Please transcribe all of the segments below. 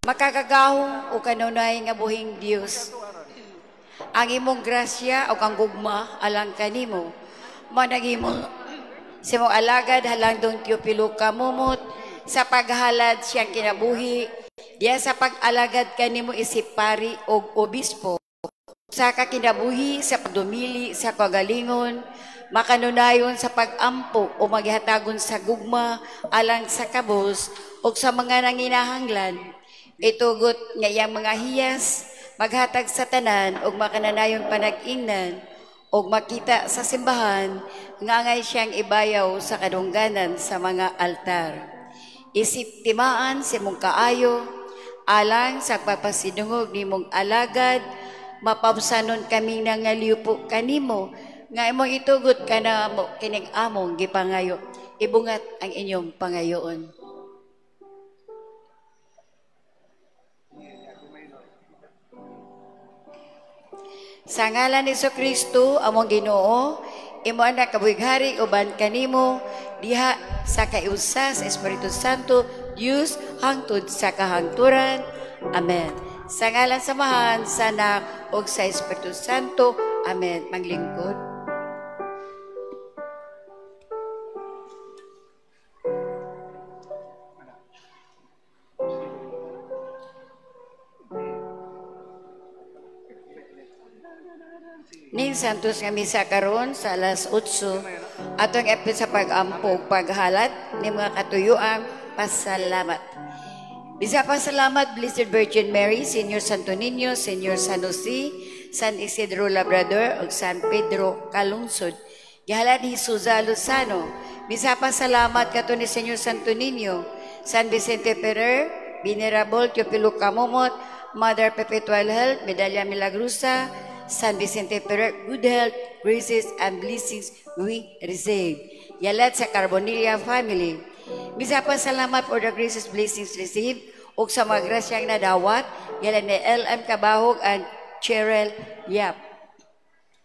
Makakagahom o kanunay nga buhing Dios, ang imong grasya o kang gugma alang kanimo managimo sa imong alagad halangdong Teopilo Camomot sa paghalad siyang kinabuhi diya sa pag-alagad kanimo isip pari og obispo sa kakinabuhi sa pagdumili sa kagalingon, makanunayon sa pag-ampo o maghatagon sa gugma alang sa kabos o sa mga nanginahanglan. Itugot nga iyang mga hiyas maghatag sa tanan og makananayon panag-ingnan og makita sa simbahan nga angay siyang ibayaw sa kadungganan sa mga altar. Isip timaan sa imong kaayo alang sa pagpasidungog nimong alagad, mapabsanon kaming nangaliupo kanimo nga imong itugot kanamo kining among gipangayo. Ibungat ang inyong pangayoon. Sa ngalan ni Kristo among Ginoo, imo anak kabuhighari uban kanimo diha sa kaiusa sa Espiritu Santo, Dios hangtod sa kahangturan. Amen. Sa ngalan sa Amahan, sa Anak ug sa Espiritu Santo. Amen. Maglingkod. Ning Santos nga misa karon sa alas 8 atong epil sa pag-ampo ug paghalat ni mga katuyuang pasalamat. Bisa pasalamat Blessed Virgin Mary, Señor Santo Niño, Señor San Jose, San Isidro Labrador ug San Pedro Calungsod. Gihalad ni Suza Lozano. Bisa pasalamat kato ni Señor Santo Niño, San Vicente Ferrer, Venerable Teopilo Camomot, Mother Perpetual Health, Medalla Milagrosa, San Vicente Ferrer, good health, graces and blessings we receive. Yalat sa Carbonilla family. Bisa pasalamat for the graces, blessings received ug sa mga grasyang nadawat, yalat ni L.M. Cabahog and Cheryl Yap.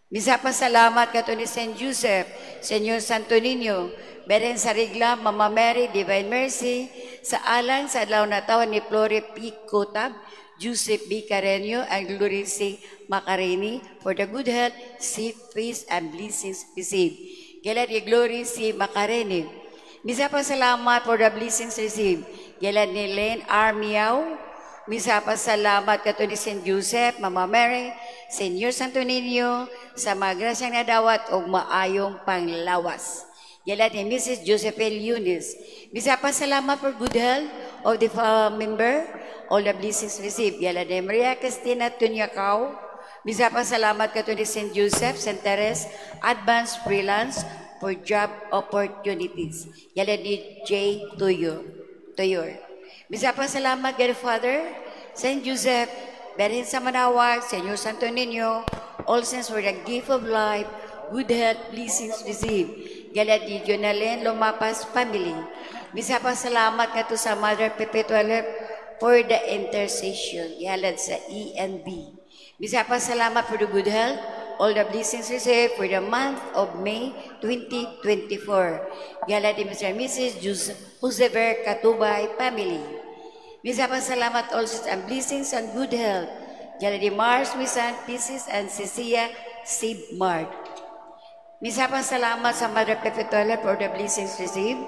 Bisa pasalamat kato ni Saint Joseph, Señor Santo Niño, Beren sa Rigla, Mama Mary, Divine Mercy, sa alang sa adlaw na taon ni Flore P. Cotab, Joseph B. Carreño, and Glory C. Macareni for the good health, safe, peace, and blessings received. Galat ni Glory C. Macareni. Misa pasalamat for the blessings received. Galat ni Len R. Miao. Misa pasalamat kato ni Saint Joseph, Mama Mary, Señor Santo Niño, sa mga grasyang nadawat og maayong panglawas. Galat ni Mrs. Josephine Yunis. Misa pasalamat for good health of the member, all the blessings received. Galat ni Maria Cristina Tunyakaw. Misa pasalamat kato ni Saint Joseph, Saint Therese, Advance Freelance for job opportunities. Galat ni J. Tuyo. Tuyor. Misa pasalamat, God Father, Saint Joseph, Berin sa Manawag, Señor Santo Niño, all saints for the gift of life, good health, blessings received. Galat ni Jonalen Lumapas family. Misa pasalamat kato sa Mother Perpetual Help for the intercession. Gihalad sa ENB. Misa pasalamat for the good health, all the blessings received for the month of May 2024. Gihalad ni Mr. and Mrs. Josever Katubay family. Misa pasalamat also and blessings and good health. Gihalad ni Mars Wisan, Pisces and Cecilia Sibmart. Misa pasalamat sa Mother Perpetual for the blessings received.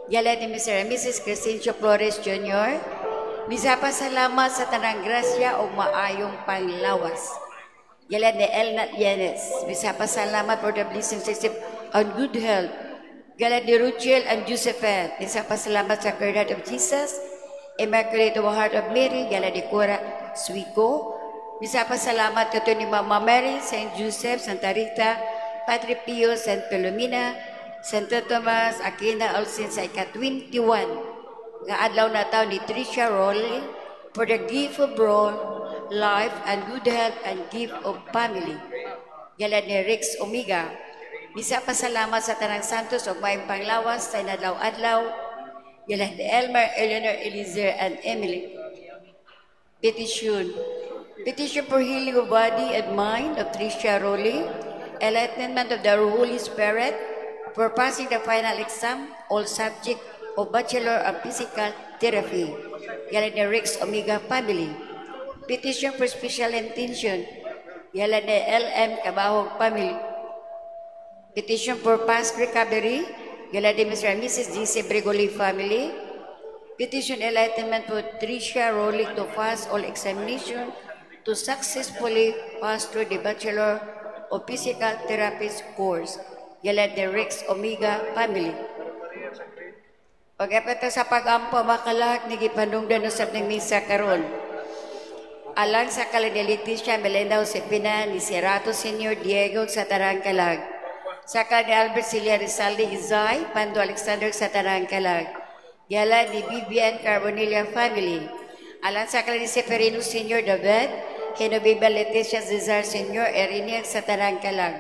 Gihalad ni Mr. and Mrs. Crescencio Flores Jr. Misa pasalamat sa tanang grasya o maayong panglawas. Gihalad ni Elna Llenes. Misa pasalamat for the blessings received on good health. Gihalad ni Ruchel and Josephine. Misa pasalamat sa Sacred Heart of Jesus, Immaculate Heart of Mary. Gihalad ni Cora Suico. Misa pasalamat kato ni Mama Mary, Saint Joseph, Santa Rita, Padre Pio, Saint Philomena, Santo Tomas, Aquina, All Saints sa ika-21 nga adlaw na taon ni Tricia Rowley for the gift of broad life and good health and gift of family. Gihalad ni Rex Omega. Misa pasalamat sa Tanang Santos ug maayong panglawas sa inadlaw-adlaw. Gihalad ni Elmer, Eleanor, Eliezer, and Emily. Petition. Petition for healing of body and mind of Tricia Rowley, enlightenment of the Holy Spirit, for passing the final exam, all subject of Bachelor of Physical Therapy. Gihalad ni Rex Omega family. Petition for special intention. Gihalad ni LM Cabahog family. Petition for past recovery. Gihalad ni Mr. and Mrs. G.C. Brigoli family. Petition enlightenment for Tricia Rolick to pass all examination to successfully pass through the Bachelor of Physical Therapist course. Gihalad ni Rex Omega family. Pag-epeta sa pag-ampo, makalag ni gipanungdan usab ng misa karon. Alang sa kalag ni Leticia Melenda Josepina ni Serato Senior Diego sa Tarangkalag. Sa kalag ni Albert Celia Rizaldi Izay, Pando Alexander sa Tarangkalag. Gihalad ni Vivian Carbonilla family. Alang sa kalag ni Seferino Senior David, Genoveva Leticia Cesar Senior Eriniag sa Tarangkalag.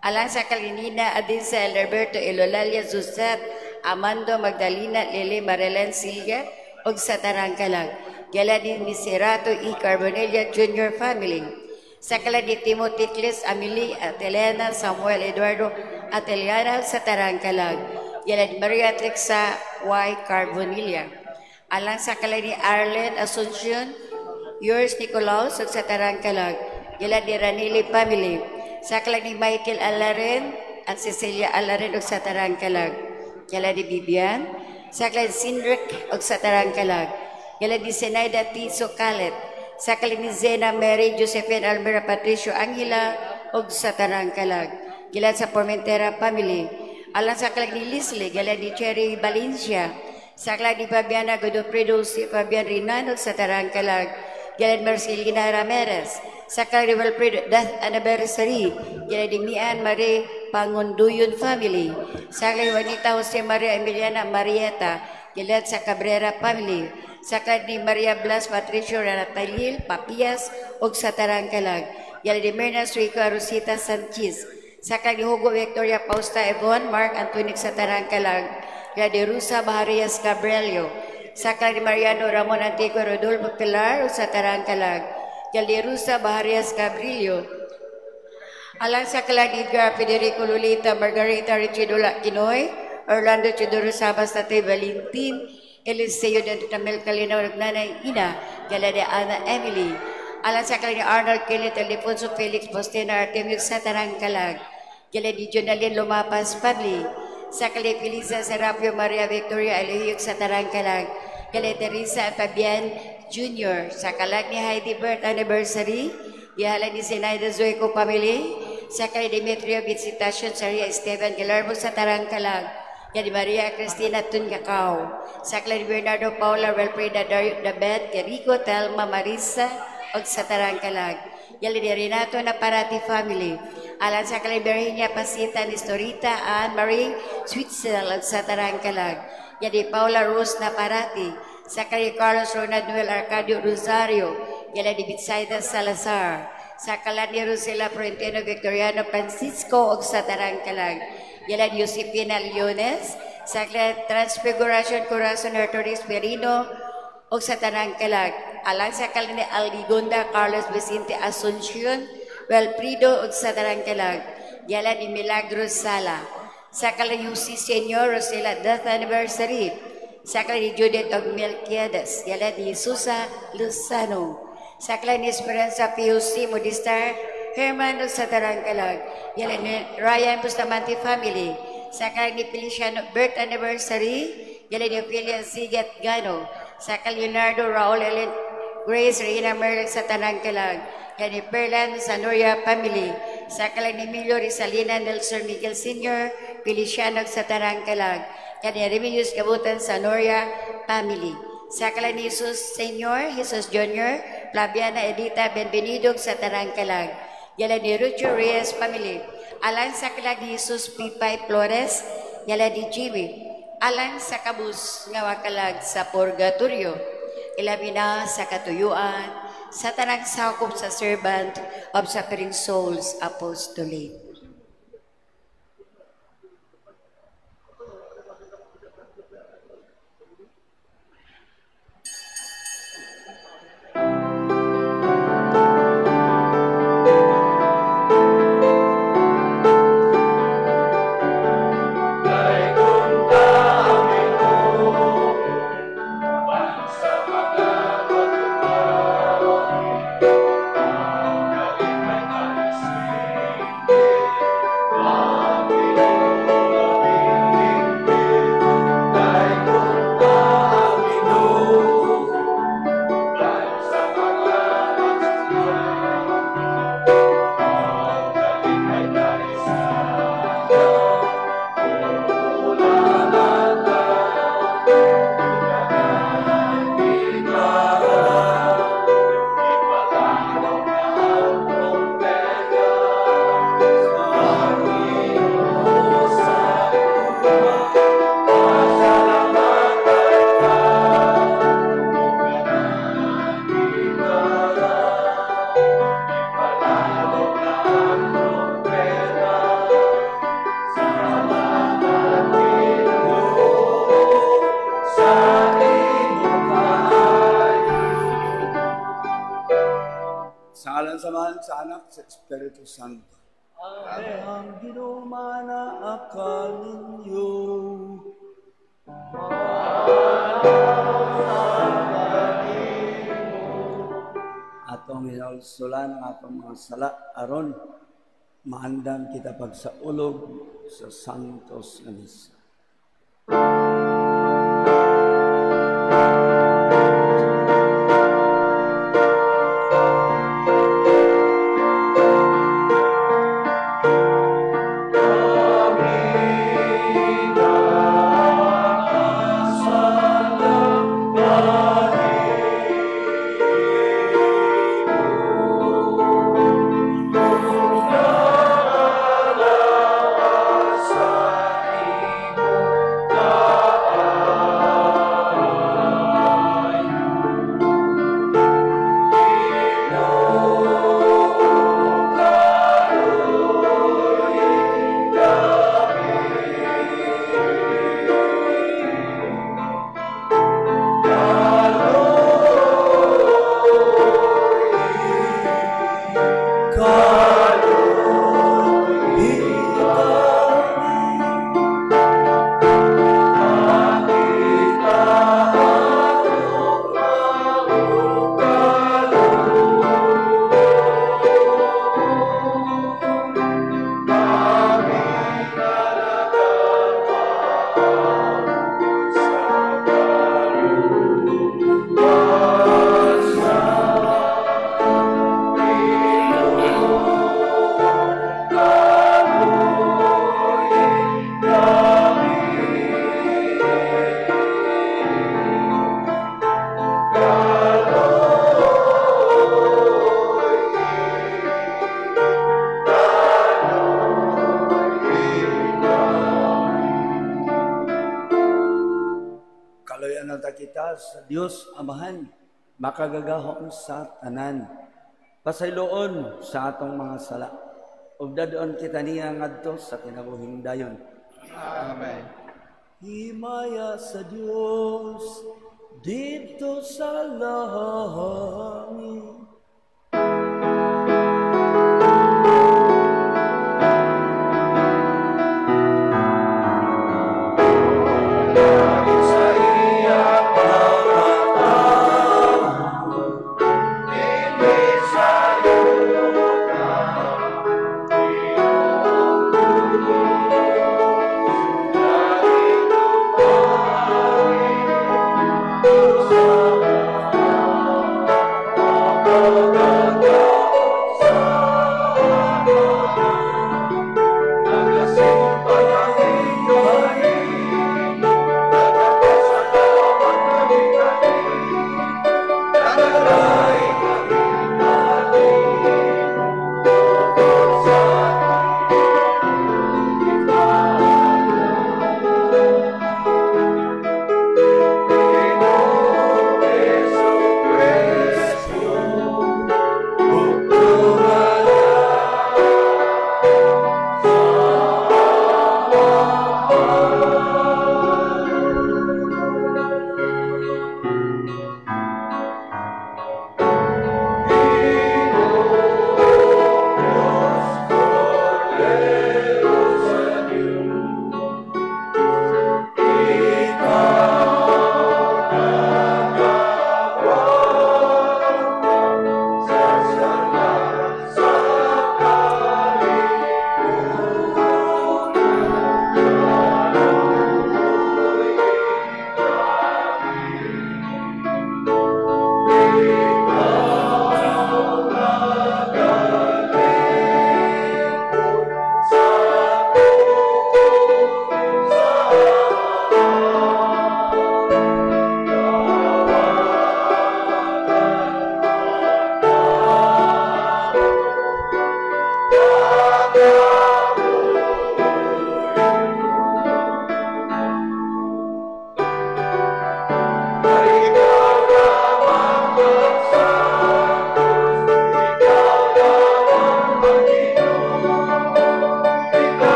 Alang sa kalag ni Nina Adinsa Alberto Elolalia Zuzet, Amando Magdalena Lele Marilen Silva ug sa Tarangkalag. Gihalad ni Miserato E. Carbonilla Jr. family. Sa kalag ni Timothy Clis, Amelie at Elena Samuel Eduardo at Eliana sa Tarangkalag. Gihalad ni Maria Trexa Y. Carbonilla. Alang sa kalag ni Arlen Asuncion, Yours Nicolaus ug sa Tarangkalag. Gihalad ni Ranili family. Sa kalag ni Michael Alaren at Cecilia Alaren ug sa Tarangkalag. Gihalad ni Vivian. Sa kalag ni Sindrick ug sa Tarangkalag. Gihalad ni Zenaida Tiso Calet. Sa kalag ni Zena Mary Josephine Almira Patricio Angela ug sa Tarangkalag. Gihalad sa Formentera family. Alang sa kalag ni Leslie, gihalad ni Cherry Valencia. Sa kalag ni Fabiana Godofredo si Fabian Rinano sa Tarangkalag. Gihalad Marcelina Ramirez. Sa kalag ni Wilfredo death anniversary. Gihalad ni Mian Marie Pangunduyon family. Sa kalag ni Juanita Jose Maria Emiliana Marieta. Gihalad sa Cabrera family. Sa kalag ni Maria Blas Patricio Ranatalil Papias ug sa Tarangkalag. Gihalad ni Mirna Suico Rosita Sanchez. Sa kalag ni Hugo Victoria Pausta Evon Mark Antoinic sa Tarangkalag. Gihalad ni Rusa Baharias Cabrelio. Sa kalag ni Mariano Ramon Antico Rodolfo Pilar ug sa Tarangkalag. Gihalad ni Rusa Baharias Cabrillo. Alang sa kalag ni Edgar Federico Lolita Margarita Richidula Quinoy, Orlando Chidoro Sabas Tate Valentin, Eliseo Tamel Kalinaw Nanay Ina, gihalad ni Ana Emily. Alang sa kalag ni Arnold Kenneth Ildefonso Felix Bostena Artemio sa Tarangkalag. Gihalad ni Jonalyn Lumapas family. Sa kalag ni Felisa Serapio Maria Victoria Elohiyog sa Tarangkalag. Gihalad ni Teresa Fabian Jr. Sa kalag ni Heidi birth anniversary. Gihalad ni Zenaida Zoico family. Sa kalag ni Demetrio Visitacion Saria Esteban Guillermo sa Tarangkalag. Gihalad ni Maria Cristina Tunyakaw. Sa kalag ni Bernardo Paula Wilfreda Dario Dabet Rico Telma Marisa og sa Tarangkalag. Gihalad ni Renato Naparati family. Alang sa kalag ni Virginia Pasita Nestorita Ann Marie Switzel og sa Tarangkalag. Gihalad ni Paula Rose Naparati. Sa kalag ni Carlos Ronald Noel Arcadio Rosario. Gihalad ni Betsaida Salazar. Sa kalag ni Rosela Florentino Victoriano Francisco og sa Tarangkalag. Gihalad ni Josefina Leones. Sa kalag Transfiguration Corazon Arturis Perino og sa Tarangkalag. Alang sa kalag ni Aldigonda Carlos Vicente Asuncion Wilfrido og sa Tarangkalag. Gihalad ni Milagros Sala. Sa kalag ni Jose Senior Rosela death anniversary. Sa kalag ni Judith og Melquiades. Gihalad ni Susa Luzano. Sa kalag ni Esperanza POC Modistar Herman og sa Tarangkalag. Gihalad ni Ryan Bustamante family. Sa kalag ni Feliciano birth anniversary. Gihalad ni Ophelia Ziget Gano. Sa kalag ni Leonardo Raul Ellen Grace Reina Merlin sa Tarangkalag. Gihalad ni Perlan Sanoria family. Sa kalag ni Emilio Rizalina Nelson Miguel Sr. Feliciano sa Tarangkalag. Gihalad ni Remedios Gabutan Sanoria family. Sa kalag ni Jesus Senior, Jesus Jr., Flaviana Edita Benvenido sa Tarangkalag. Gihalad ni Rucho Reyes family. Alang sa kalag ni Jesus Pipay Flores, gihalad ni Jimmy. Alang sa kabus nga wakalag sa Purgatorio. Ilabi na sa katuyuan, sa tanang sakop sa Servant of Suffering Souls Apostolate. Kay kung kami sa mga Sa ngalan sa Amahan, sa Anak, sa Espiritu Santo. Amen. Ang Ginoo manaa kaninyo. Atong hinulsulan ang atong mga sala aron maandam kita pagsaulog sa Santos nga Misa. Sa Dios Amahan, makagagahom sa tanan, pasayloon sa atong mga sala, ug dadon kita niya ngadto sa kinabuhing dayon. Amen. Himaya sa Dios didto sa langit.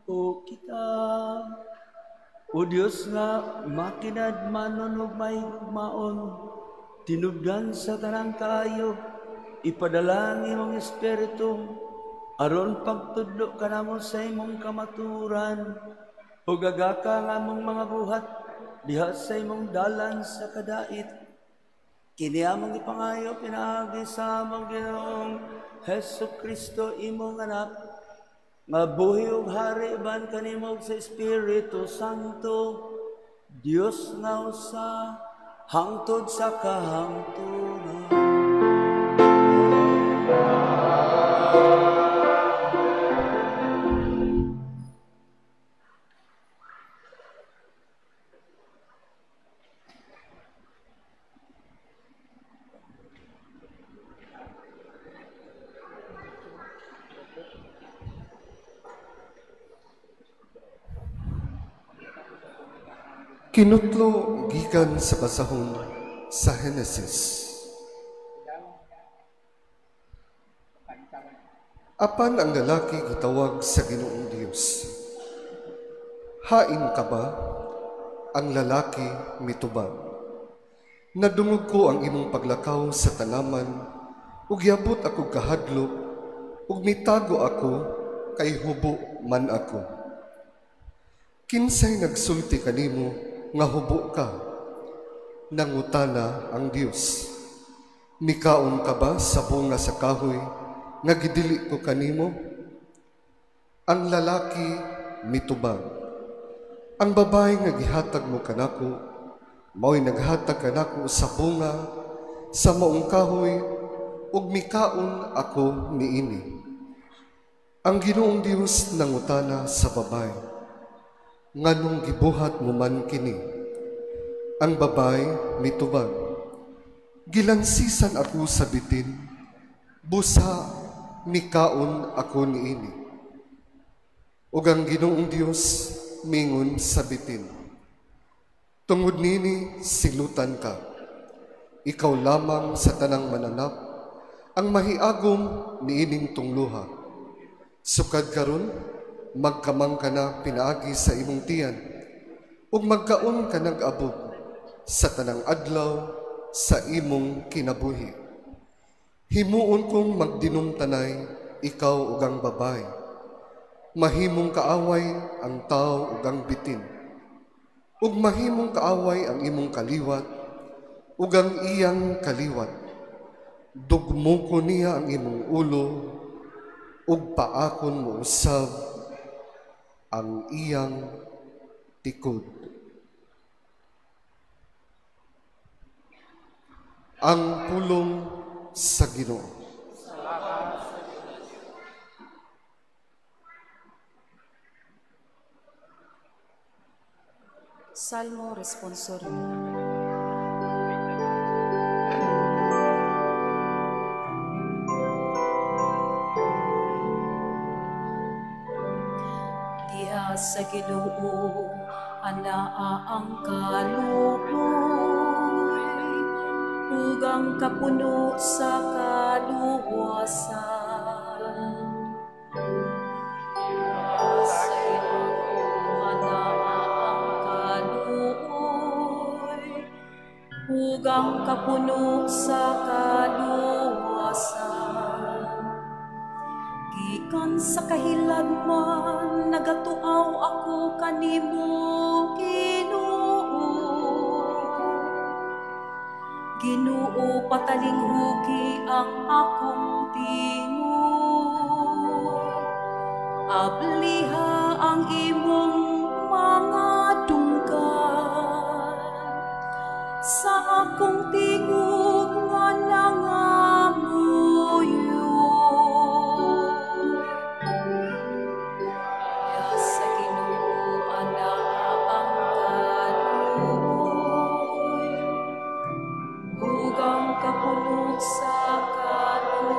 Mag-ampo kita. O Dios nga makinadmanon ug mahigugmaon, tinubdan sa tanang kaayo, ipadala ang imong Espiritu aron pagtudlo kanamo sa imong kamaturan, ug agaka ang among mga buhat diha sa imong dalan sa kadait. Kini among ipangayo pinaagi sa among Ginoong Hesus Kristo, imong anak, nga buhi ug hari uban kanimo sa Espiritu Santo, Dios nga usa, hangtod sa kahangturan. Kinutlo gikan sa basahon sa Henesis. Apan ang lalaki gitawag sa Ginoong Dios. Hain ka ba? Ang lalaki mitubag. Nadungog ko ang imong paglakaw sa tanaman, ug giabot ako kahadlok, ug mitago ako kay hubo man ako. Kinsay nagsulti kanimo nga hubo ka? Nangutana ang Dios. Mikaon ka ba sa bunga sa kahoy nga gidili ko kanimo? Ang lalaki mitubag. Ang babae nga gihatag mo kanako, mao'y naghatag kanako sa bunga sa maong kahoy, ug mikaon ako niini. Ang Ginoong Dios nangutana sa babae, nganong gibuhat mo man kini? Ang babae mitubag, gilansisan ako sa bitin, busa mikaon ako niini. Ug ang Ginoong Dios mingon sa bitin, tungod nini silutan ka, ikaw lamang sa tanang mananap ang mahiagom niining tungluha. Sukad karon magkamang ka na pinaagi sa imong tiyan, ug magkaon ka nag-abog sa tanang adlaw sa imong kinabuhi. Himuon kong magdinumtanay ikaw ug ang babae. Mahimong kaaway ang tao ug ang bitin, ug mahimong kaaway ang imong kaliwat ug ang iyang kaliwat. Dugmoko niya ang imong ulo ug paakon mo usab ang iyang tikod. Ang pulong sa Ginoo. Salmo Responsorio. Diha sa Ginoo anaa ang kaluoy, ug ang kapuno sa kaluwasan. Diha sa Ginoo anaa ang kaluoy, ug ang kapuno sa kaluwasan. Gikan sa kahiladman nagatuaw ako kanimo, Ginoo. Ginoo, patalinghugi ang akong tingog. Abliha ang imong mga dunggan sa akong tingog nga nangamuyo. Sa Ginoo anaa ang kaluoy, ug ang kapuno sa kaluwasan.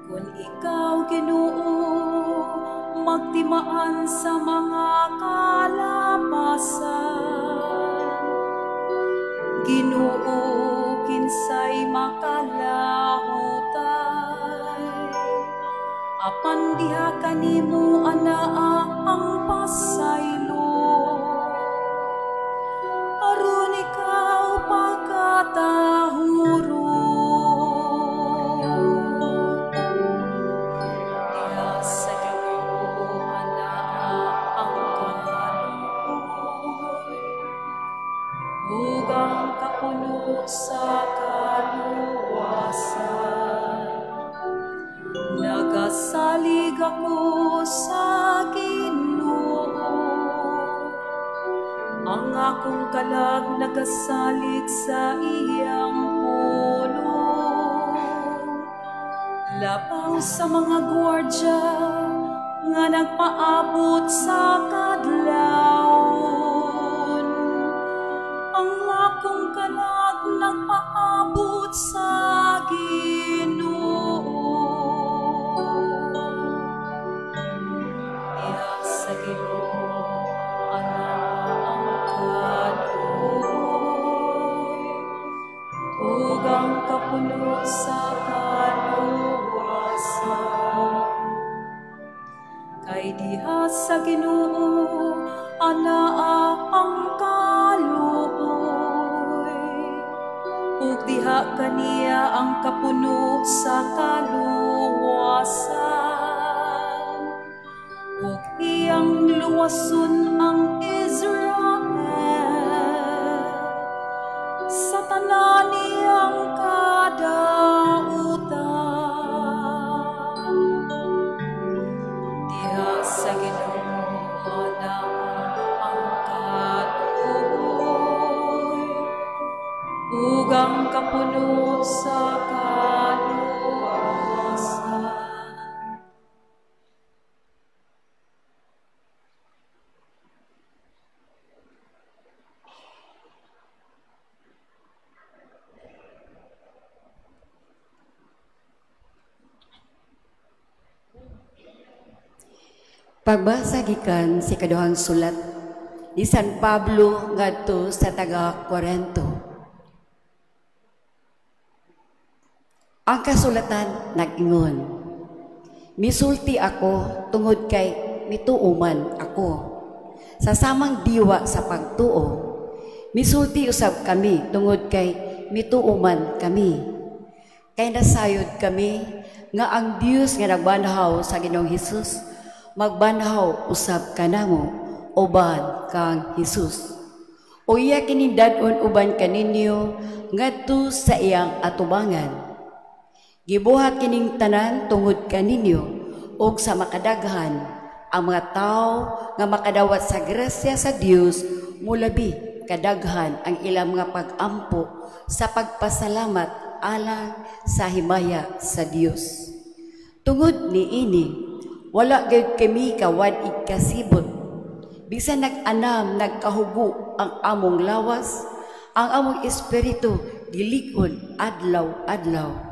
Kun ikaw, Ginoo, magtimaan sa mga kalapasan, Ginoo, kinsay makalahutay. Apan diha kanimo anaa ang pasaylo, aron ikaw pagkatahuro. Diha sa Ginoo anaa ang kaluoy, ug ang kapuno sa kaluwasan. Nagasalig ako sa Ginoo, ang akong kalag nagasalig sa iyang pulong. Labaw sa mga gwardya nga nagpaabot sa kadlawon, ang akong kalag nagpaabot sa Ginoo. Diha sa Ginoo anaa ang kaluoy, ug ang kapuno sa kaluwasan. Kay diha sa Ginoo anaa ang kaluoy, ug diha kaniya ang kapuno sa kaluwasan. Ug iyang luwason ang Israel sa tanan niyang kadautan. Diha sa Ginoo anaa ang kaluoy, ug ang kapuno sa kaluwasan. Pagbasa gikan sa ikaduhang sulat ni San Pablo ngadto sa taga Corinto. Ang kasulatan nag-ingon, misulti ako tungod kay mituoman ako. Sa samang diwa sa pagtuo, misulti usab kami tungod kay mituoman kami. Kay nasayod kami nga ang Dios nga nagbanhaw sa Ginoong Hesus magbanhaw usab kanamo uban kang Hesus. O iya kining dad-on uban kaninyo ngadto sa iyang atubangan. Gibuhat kining tanan tungod kaninyo ug sa makadaghan ang mga tawo nga makadawat sa grasya sa Dios mulabi kadaghan ang ilang mga pag-ampo sa pagpasalamat alang sa himaya sa Dios. Tungod niini, wala gayud kami kawad-ig kasibot. Bisan nag-anam, nagkahugo ang among lawas, ang among espiritu gilig-on adlaw-adlaw.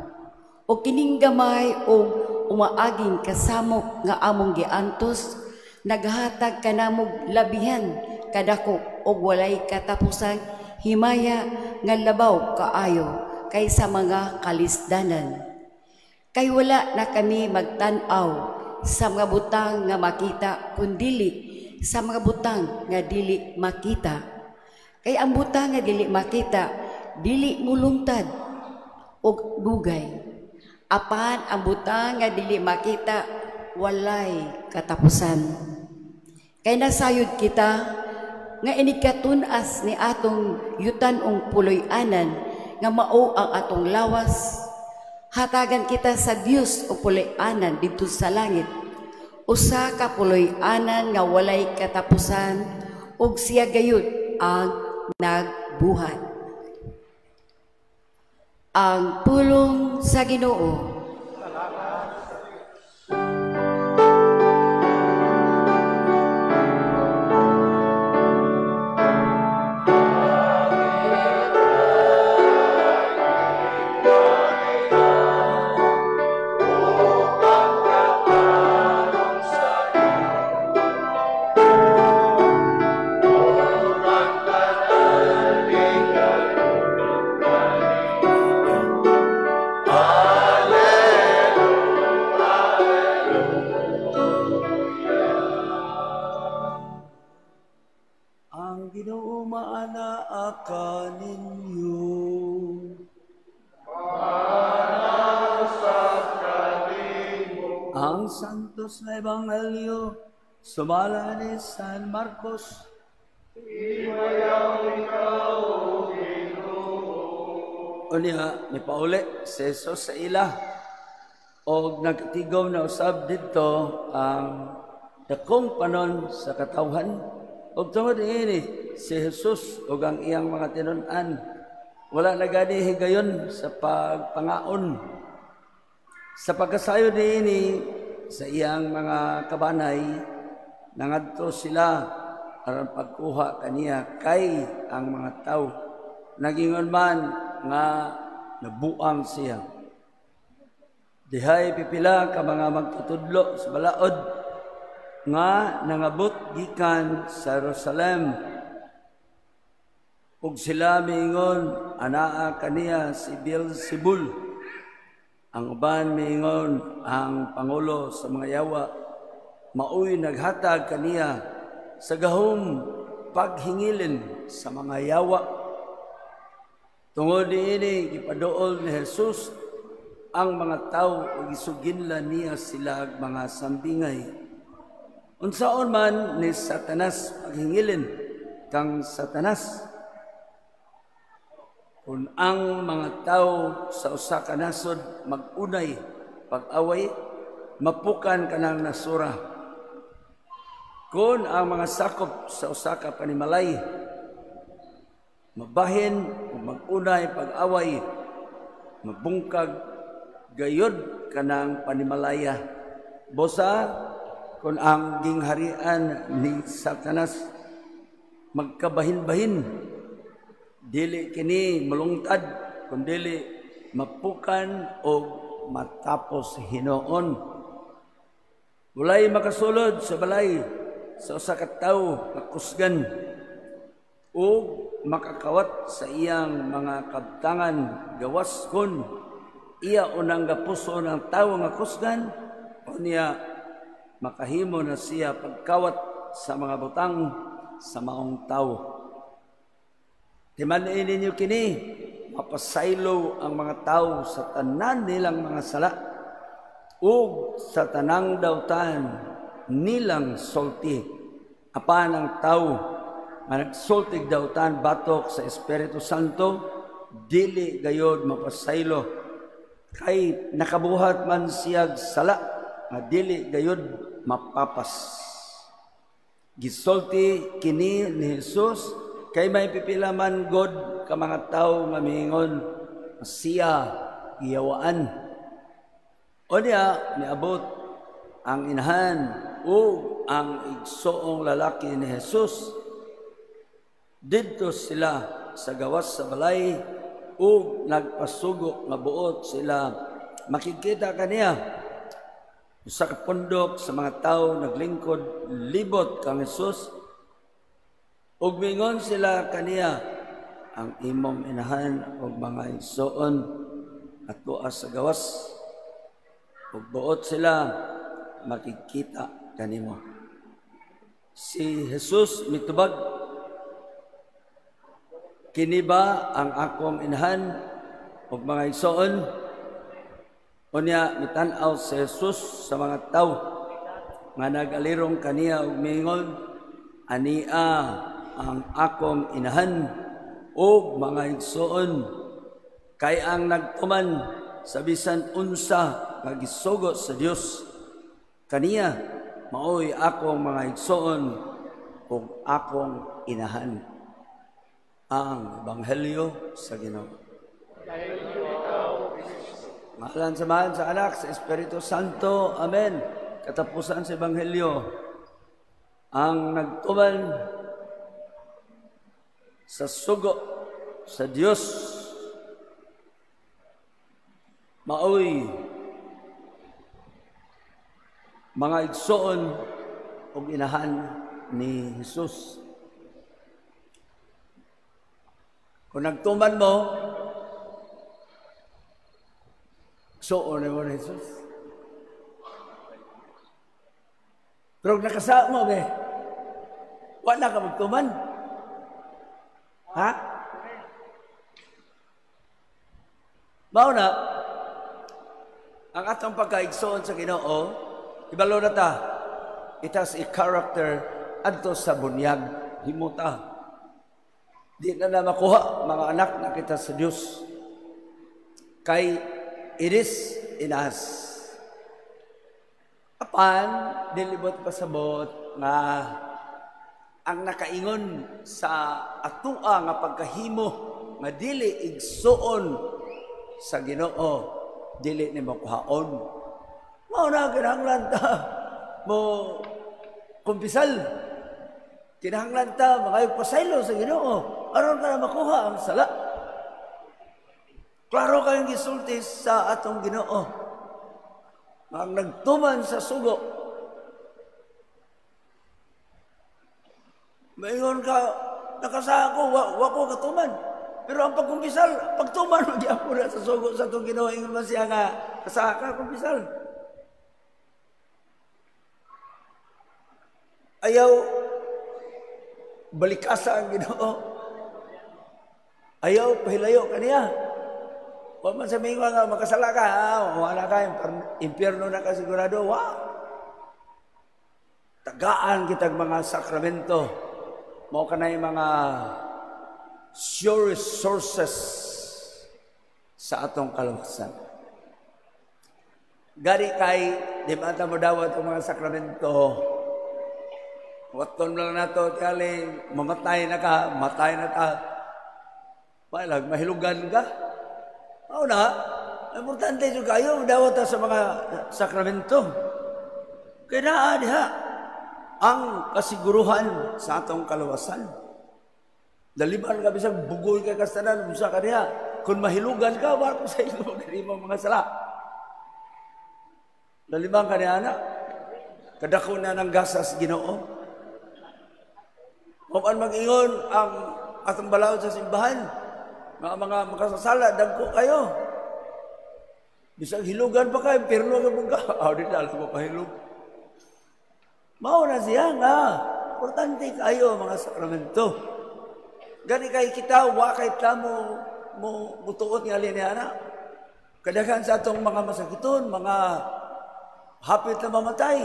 O kining gamay o umaaging kasamok nga among giantos, naghatag kanamog labihan kadako og walay katapusang himaya nga labaw kaayo kaysa mga kalisdanan. Kay wala na kami magtan-aw sa mga butang nga makita, kundili sa mga butang nga dili makita. Kay ang butang nga dili makita, dili mulungtad og dugay. Apan ang butang nga dili makita, walay katapusan. Kay nasayod kita nga inikatun-as ni atong yutan-ong puloy-anan nga mao ang atong lawas. Hatagan kita sa Dios o puloy-anan didto sa langit. Usa ka puloy-anan nga walay katapusan ug siya gayud ang nagbuhat. Ang pulong sa Ginoo. Alleluia. Ginoo maanaa kaninyo. Ang Santos na Ebanghelyo sumala ni San Marcos. Unya ni pauli si Jesus sa ila og nagtigom na usab didto ang dakong panon sa katawhan. Og tungod niini si Jesus ug ang iyang mga tinun-an wala na gani higayon sa pagpangaon. Sa pagkasayo niini sa iyang mga kabanay, nangadto sila aron pagkuha kaniya kay ang mga tawo nagingon man nga nabuang siya. Dihay pipila ka mga magtutudlo sa balaod nga nangabot gikan sa Jerusalem. Ug sila miingon, anaa kaniya si Beelzebul. Ang uban miingon, ang pangulo sa mga yawa maoy naghatag kaniya sa gahom paghingilin sa mga yawa. Tungod niini gipaduol ni Jesus ang mga tawo ug gisuginlan niya sila og mga sambingay. Unsaon man ni Satanas paghingilin kang Satanas? Kung ang mga tawo sa usa ka nasod mag-unay pag-away, mapukan kanang nasura. Kung ang mga sakop sa usa ka panimalay mabahin o mag-unay pag-away, mabungkag gayod kanang panimalaya. Bosa kung ang gingharian ni Satanas magkabahin-bahin, dili kini mulungtad, kun dili mapukan o matapos hinoon. Walay makasulod sa balay sa usa ka tawo nga kusgan ug makakawat sa iyang mga kabtangan gawas kun iya unang gapuso ng tawo nga kusgan, unya makahimo na siya pagkawat sa mga butang sa maong tawo. Timan-i ninyo kini, mapasaylo ang mga tawo sa tanan nilang mga sala ug sa tanang dautan nilang sulti. Apan ang tawo nga nagsultig dautan batok sa Espiritu Santo, dili gayod mapasaylo, kay nakabuhat man siyag sala nga dili gayod mapapas. Gisulti kini ni Jesus kay may pipila man god ka mga tawo nga miingon siya giyawaan. Unya niabot ang inahan ug ang igsoong lalaki ni Jesus. Didto sila sa gawas sa balay ug nagpasugo nga buot sila makikita kaniya. Usa ka pundok sa mga tawo naglingkod libot kang Jesus ug mingon sila kaniya, ang imong inahan ug mga igsoon atoa sa gawas ug buot sila makikita kanimo. Si Jesus mitubag, kini ba ang akong inahan ug mga igsoon? Unya mitan-aw si Jesus sa mga tawo nga nag-alirong kaniya ug miingon, ania ang akong inahan ug mga igsoon, kay ang nagtuman sa bisan unsa nga gisugo sa Dios kaniya maoy akong mga igsoon ug akong inahan. Ang Ebanghelyo sa Ginoo. Ngalan sa Amahan, sa Anak, sa Espiritu Santo. Amen. Katapusan sa Ebanghelyo, ang nagtuman sa sugo sa Dios maoy mga igsoon ug inahan ni Jesus. Kung nagtuman mo, igsoon mo ni Jesus. Pero kung nakasa mo, be, wala ka magtuman. Ha? Mao na, ang atong pagkaigsoon sa Ginoo, ibalo na ta, it has a character adto sa bunyag, himuta. Di na na makuha mga anak na kita sa Dios. Kay it is in us. Apan, dilibot pasabot nga ang nakaingon sa atua nga pagkahimo nga dili igsuon sa Ginoo, dili ni makuhaon. Mao na kinahanglan ta mo kumpisal. Kinahanglan ta makayog pasaylo sa Ginoo aron ka na makuha ang sala. Klaro kayong gisulti sa atong Ginoo. Ang nagtuman sa sugo. Maingon ka, nakasaka ko, wa ko katuman. Pero ang pagkumpisal, pagtuman, magyapon na sa sugo sa atong Ginoo, ingon man siya nga, kasaka, kumpisal. Ayaw, balikasa ang Ginoo. Ayaw, pahilayo kaniya. Wa man sa mingon nga makasala ka, wala ka, impyerno na ka sigurado, wa. Tagaan kitag mga sakramento. Mao kanay mga sure sources sa atong kaluwasan. Gari kay, di ba ta mo dawat ang mga sakramento, waton lang nato, tiyali, mamatay na ka, matay na ta. Palag, mahilugan ka. Mao na, importante jud kayo dawat ta sa mga sakramento. Kay naa diha ang kasiguruhan sa atong kaluwasan. Daliban ka bisag bugoy ka kastanan, busa ka diha. Kung mahilugan ka, wa ko sa imo imong mga sala. Daliban ka niya, anak. Kadako na ng gasas Ginoo. Huwag mag-ingon ang atong balaod sa simbahan. Mga makasasala, dagko kayo. Bisag hilugan pa kayo, pirlo ka mong ka. Di na alam mo pahilog. Mao na siya nga. Importante kayo mga sakramento. Gani kay kita, wa kay ta mo mutuot nga linya na. Kadaghan sa atong mga masakiton, mga hapit na mamatay.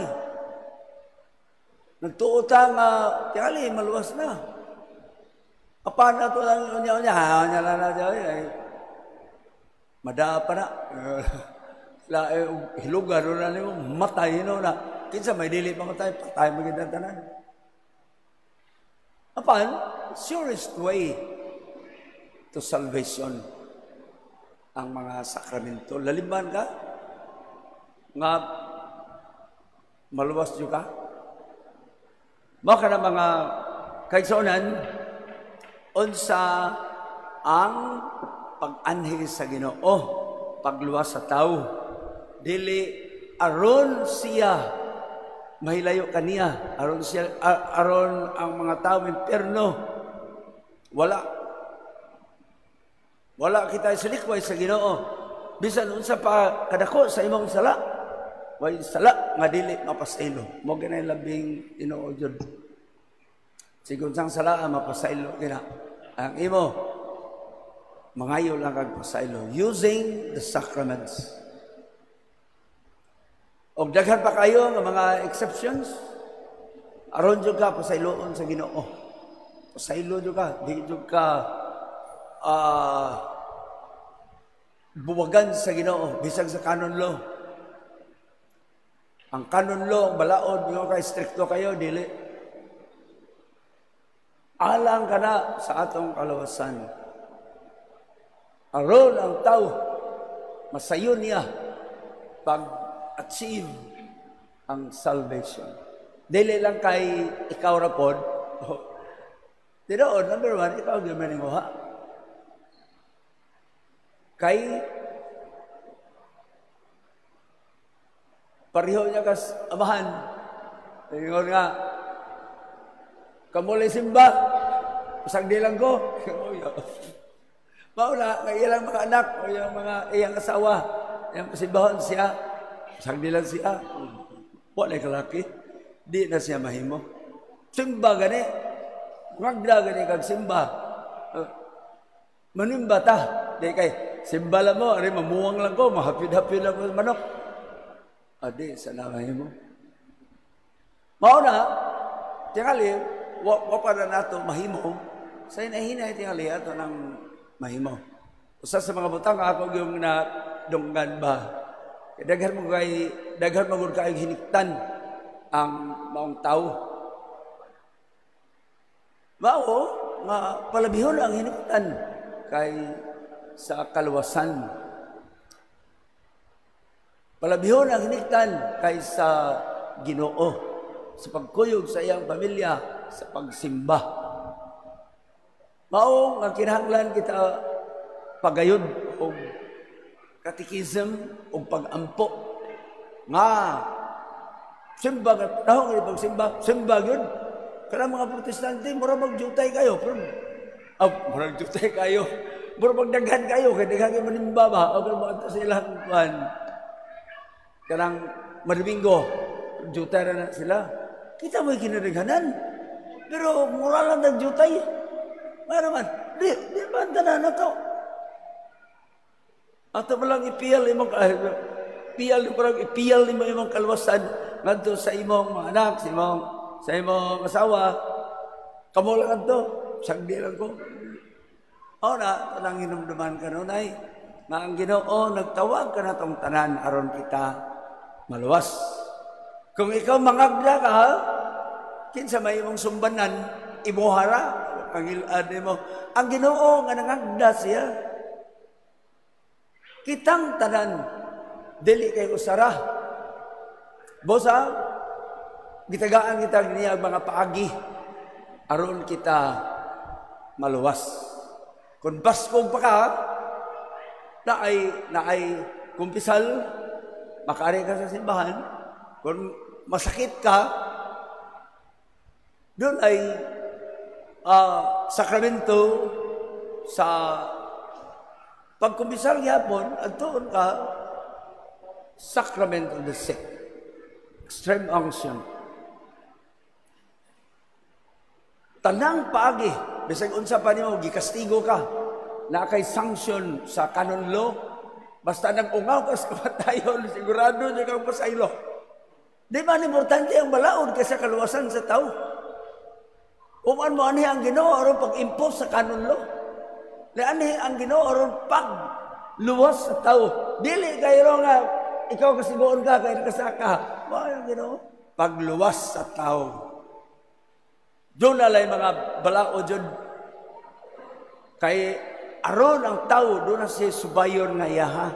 Nagtuot ta nga, tingali, maluwas na. Apan na ito lang unya-unya, unya lang na siya, ay, madaa pa na. Hilugan na nimo, matay no na. Kinsa may dili mamatay, patay magandang tanan. Apan, surest way to salvation ang mga sakramento. Laliman ka, nga maluwas nyo ka. Maka na mga kaigsuonan, unsa ang pag-anhi sa Ginoo, pagluwas sa tao. Dili aron siya mahilayo kaniya, aron siya, aron ang mga tao impierno. Wala. Wala kita silikway sa Ginoo. Bisan unsa pa kadako sa imong sala, way sala nga dili mapasaylo. Mo ganay labing tinuod jud. Sigon sang sala mapasaylo kina. Ang imo mangayo lang kag pasaylo using the sacraments. Og daghan pa kayo nga mga exceptions, aron jud ka pasayloon sa Ginoo. Pasaylo jud ka, di jud ka buwagan sa Ginoo bisag sa canon law. Ang canon law, ang balaod, yung ka stricto kayo, dili. Alang ka na sa atong kalawasan. Aron ang tao, masayon niya pag-achieve ang salvation. Dili lang kay ikaw ra pod. Tinuod, number one, ikaw gyud maninguha. Kay pareho niya kas amahan. Ingon nga, kamulay simba, pasag di lang ko. Mauna, nga ilang mga anak, o yung mga iyang asawa, iyang pasimbahon siya, pasag di lang siya. Wala kalaki, di na siya mahimo. Simba gani, ngagda gani kag simba. Manimba ta. Di kay, simba lang mo, ari, mamuwang lang ko, mahapid-hapid lang ko sa manok. Adi, sana mo. Mao na, tingali, wa pa na nato mahimo, sa hinahinay tingali ato ng mahimo. Usa sa mga butang ako yung na dunggan ba. Daghan mo kay daghan mo kay hiniktan ang maong tao. Mao nga palabihon ang hiniktan kay sa kaluwasan. Palabihon ang hiniktan kay sa Ginoo, sa pagkuyog sa iyang pamilya, sa pagsimba. Mao nga kinahanglan kita pagayod og catechism o pag-ampo nga simba nga panahon nga pagsimba, simba gyud. Kanang mga Protestante mura magjutay kayo, pero mura jutay kayo, mura magdaghan kayo kay daghan kay manimba ba o kanang mga sa ilang kuan kanang Madomingo jutay ra na sila. Kita mo'y kinadaghanan, pero mura lang nagjutay. Nga naman, di man tanan na to. Ato mo lang ipiyal imong piyal nimo imong kalwasan ngadto sa imong mga anak, sa imong asawa. Kamo lang adto, sagdi lang ko. O na, tanang hinumduman kanunay nga ang Ginoo nagtawag kanatong tanan aron kita maluwas. Kung ikaw mangagda ka, kinsa may imong sumbanan, imuhara ang ilad nimo. Ang Ginoo nga nangagda siya. Kitang tanan, dili kay usara. Bosa, gitagaan kita niya ang mga paagi, aron kita maluwas. Kung baskog pa ka, naay kumpisal, makaari ka sa simbahan. Kung masakit ka, doon ay sakramento sa pagkumpisal gyapon, adtoon ka, sacrament of the sick, extreme unction. Tanang paagi, bisag unsa pa nimo gikastigo ka, naa kay sanction sa canon law, basta nang ungaw ka sa kamatayon, sigurado jud kang pasaylo. Di man importante ang balaod kaysa kaluwasan sa tao. Uman mo anhi ang Ginoo aron pag-impose sa canon law. Anhi ang Ginoo aron pagluwas sa tao. Dili kayo nga ikaw kasigoon ka kay nakasaka. Mao ang Ginoo pagluwas sa tao. Doon na lay mga balaod jud kay aron ang tao doon na si subayon nga iyaha.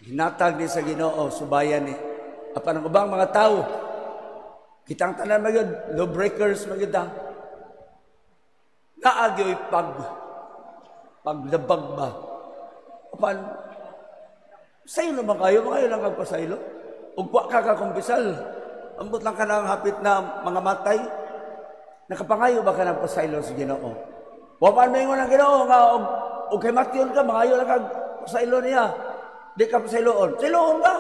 Hinatag ni sa Ginoo subayan ni. Apan ang ubang mga tao kitang tanan magyud, law breakers magyud ta. Naagyo'y paglabag ba? Apan, sayo naman kayo, mga lang kang pasaylo. Ug wa ka kakumpisal. Ambot lang ka ng hapit na mga matay. Nakapangayo ba ka ng pasaylo sa Ginoo? Wa man maingon ang Ginoo nga og kay matyon ka, mangayo lang kag pasaylo niya. Di ka pasayloon. Pasayloon ka.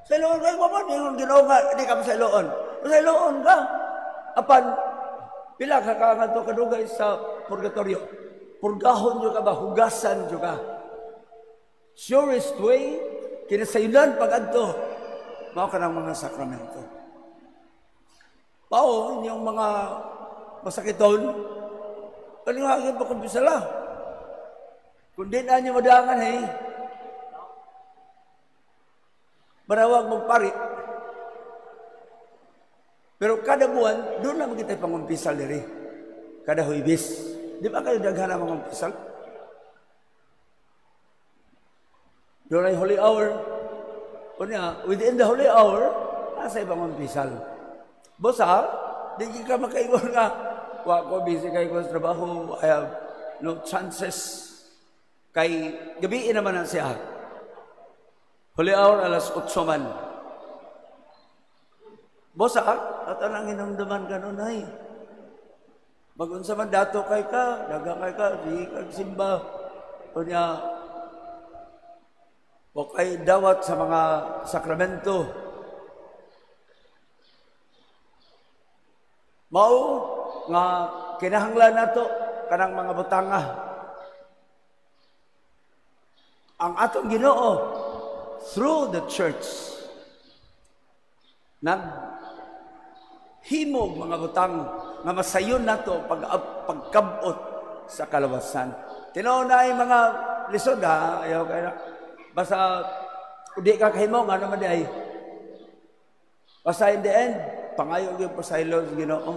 Pasayloon ka. Wa man maingon Ginoo nga di ka pasayloon. Pasayloon ka. Apan, pila ka kangadto kadugay sa purgatorio. Purgahon nyo ka ba? Hugasan nyo ka. Surest way, kinasayunan pag-adto, mao ka ng mga sakramento. Mao, inyong mga masakiton, palingagin pa kumbisala. Kung di na nyo madangan, hey, marawag magpari. Pero kada buwan, doon naman kita pangumpisal diri. Kada Huwebes. Di ba kayo daghan ang mangumpisal? Doon ay holy hour. Kunya, within the holy hour, nasa ibang umpisal. Bosa, di ka makaingon nga, wa ko busy kayo ko sa trabaho, I have no chances. Kay gabiin naman na siya. Holy hour, alas 8 man. Bosa, at anang hinumduman ka nun ay. Magunsa man dato kay ka, daga kay ka, di kag simba. Kunya, o kay dawat sa mga sakramento. Mao nga kinahanglan nato kanang mga butanga. Ang atong Ginoo through the church naghimog mga butang nga masayon nato pagkabot sa kalawasan. Tinuod na ay mga lisod ha, ayaw kay na. Basta di ka kahimo nga naman di ay. Basta in the end, pangayo gyud pasaylo sa Ginoo.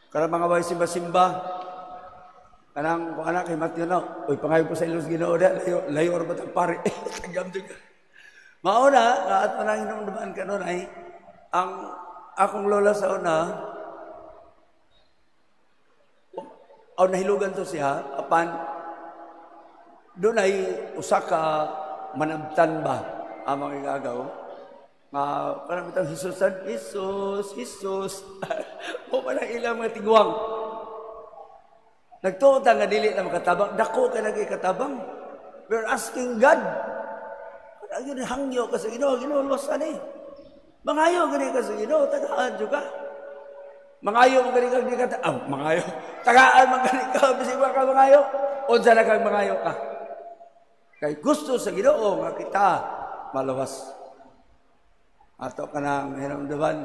Kanang mga way simba-simba, kanang kung anak kay Matthew na, uy pangayo pasaylo sa Ginoo da, layo layo ra ba tang pare. Tagam jud. Mao na nga ato nang hinumduman kanunay ang akong lola sa una, aw nahilugan to siya apan dunay usa ka manabtan ba ang mga igagaw nga parang bitang Hisusan, Jesus, Jesus. Mo pa nang ilang mga tiguang. Nagtuo ta nga dili na makatabang, dako ka nagikatabang. We're asking God. Ayun, hangyo ka sa Ginoo, Ginoo luwasan eh. Mangayo gani ka sa Ginoo, tagaan jud ka. Mangayo man gani ka, di ka, mangayo. Tagaan man gani ka, bisig wa ka mangayo. Unsa na kang mangayo ka? Kay gusto sa Ginoo nga kita malawas. Ato ka nang hinumduman,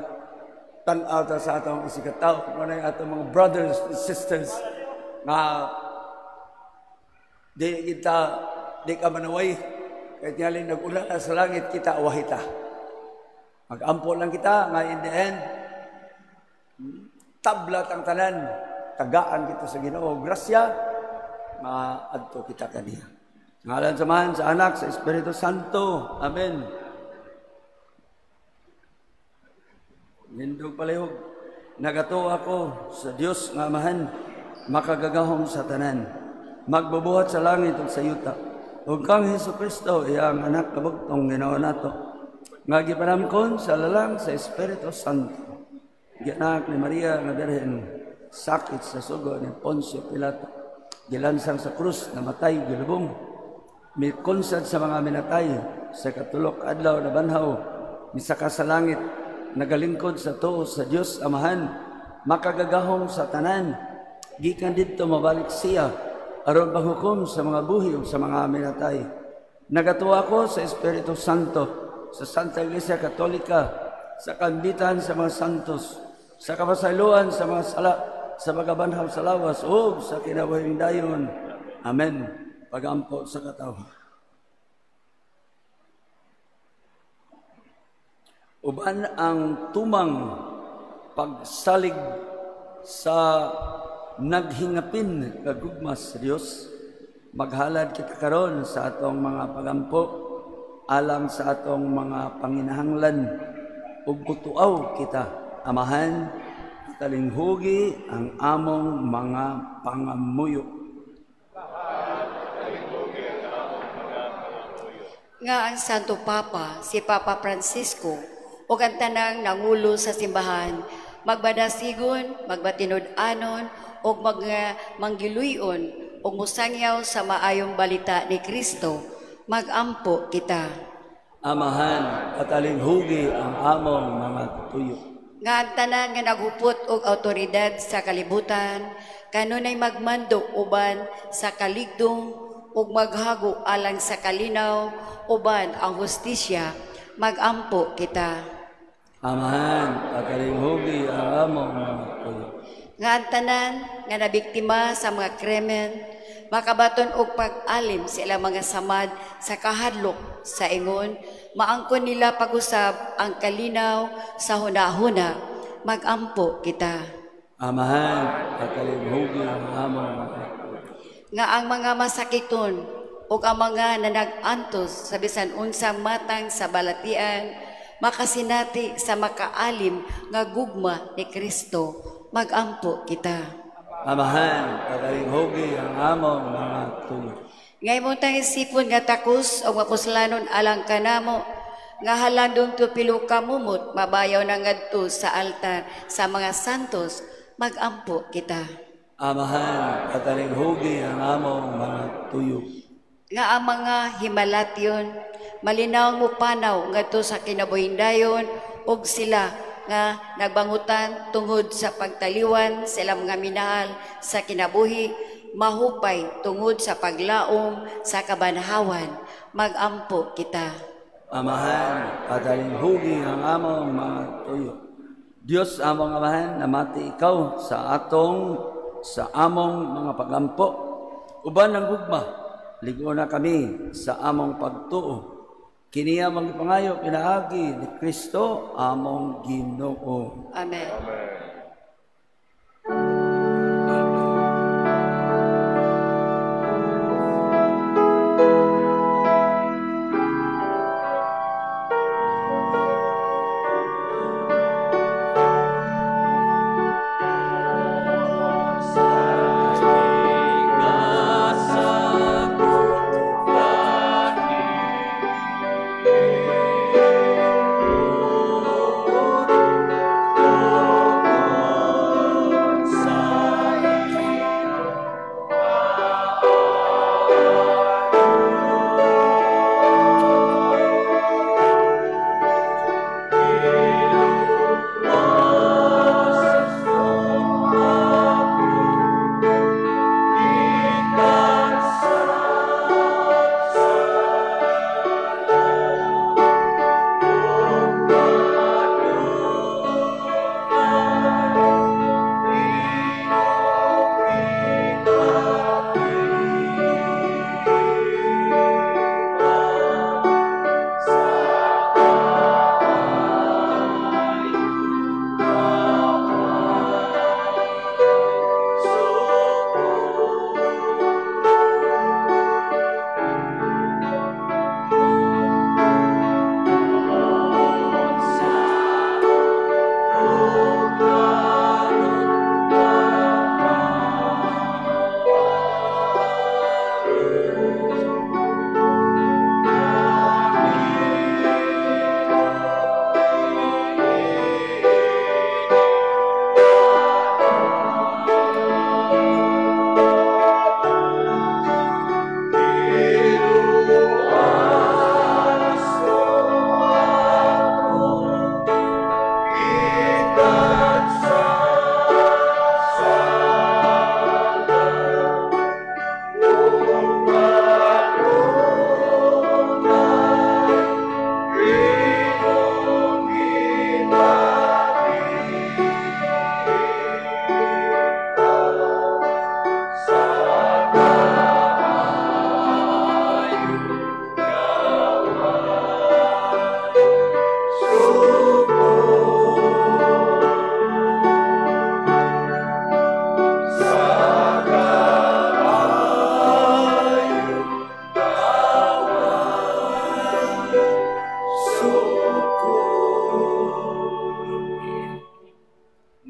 tan-aw ta sa atong isigataw, kung ano atong mga brothers and sisters nga di kita, di ka manaway, kay tingali nag-ulan na sa langit, kita awahita. Mag-ampo lang kita, nga in the end, tablat ang tanan, tagaan kita sa Ginoo, grasya, maadto kita kaniya. Ngalan sa Amahan, sa Anak, sa Espiritu Santo. Amen. Nindog palihog, nagatuo ako sa Dios nga Amahan, makagagahom sa tanan, magbubuhat sa langit ug sa yuta. Ug kang Hesukristo, iyang anak kabugtong Ginoo nato, nga gipanamkon sa lalang sa Espiritu Santo. Gianak ni Maria nga Birhen, sakit sa sugo ni Poncio Pilato, gilansang sa krus, namatay, gilubong, mikonsad sa mga minatay, sa katulok adlaw na banhaw, misaka sa langit, nagalingkod sa tuo sa Dios Amahan, makagagahom sa tanan, gikan didto mabalik siya, aron panghukom sa mga buhi ug sa mga minatay. Nagatuo ako sa Espiritu Santo, sa Santa Iglesia Katolika, sa kambitan sa mga santos, sa kapasayloan sa mga sala, sa pagabanhaw sa lawas, ug sa kinabuhing dayon. Amen. Pagampo sa katawhan. Uban ang tumang pagsalig sa naghingapin nga gugma sa Dios, maghalad kita karon sa atong mga pagampo alang sa atong mga panginahanglan ug kutuaw kita, Amahan, talinghugi ang among mga pangamuyo. Nga ang Santo Papa, si Papa Francisco, ug ang tanang nangulo sa simbahan, magbadasigon, magbatinud-anon, ug manggiluyon, ug mosangyaw sa maayong balita ni Kristo, magampo kita. Amahan, patalinghugi ang among mga tuyo. Nga ang tanan nga naghupot og awtoridad sa kalibutan, kanunay magmando uban sa kaligdong ug maghago alang sa kalinaw uban ang hustisya, magampo kita. Amahan, patalinghugi ang among mga tuyo. Nga ang tanan nga nabiktima sa mga krimen, makabaton og pag-alim sa ilang mga samad sa kahadlok sa ingon, maangkon nila pag-usab ang kalinaw sa hunahuna, magampo kita. Amahan, patalinghugi ang among mga tuyo. Nga ang mga masakiton ug ang mga nanag-antos sa bisan unsang matang sa balatian, makasinati sa makaalim nga gugma ni Kristo, magampo kita. Amahan, patalinghugi ang among mga tuyo. Nga imong tangisipon nga takos o mapuslanon alang kanamo, nga halandong tupilo kamumot, mabayaw na ngadto sa altar sa mga santos, magampo kita. Amahan, patalinghugi ang among mga tuyo. Nga ang mga himalatyon, malinaw mo panaw ngadto sa kinabuhing dayon, ug sila nga nagbangutan tungod sa pagtaliwan sa ilang mga minahal sa kinabuhi, mahupay tungod sa paglaom sa kabanhawan. Magampo kita. Amahan, padaling hugi ang among mga tuyo. Dios among Amahan, namati ikaw sa atong, sa among mga pagampo. Uban ang gugma, ligo na kami sa among pagtuo. Kini among gipangayo pinaagi ni Kristo among Ginoo. Amen. Amen.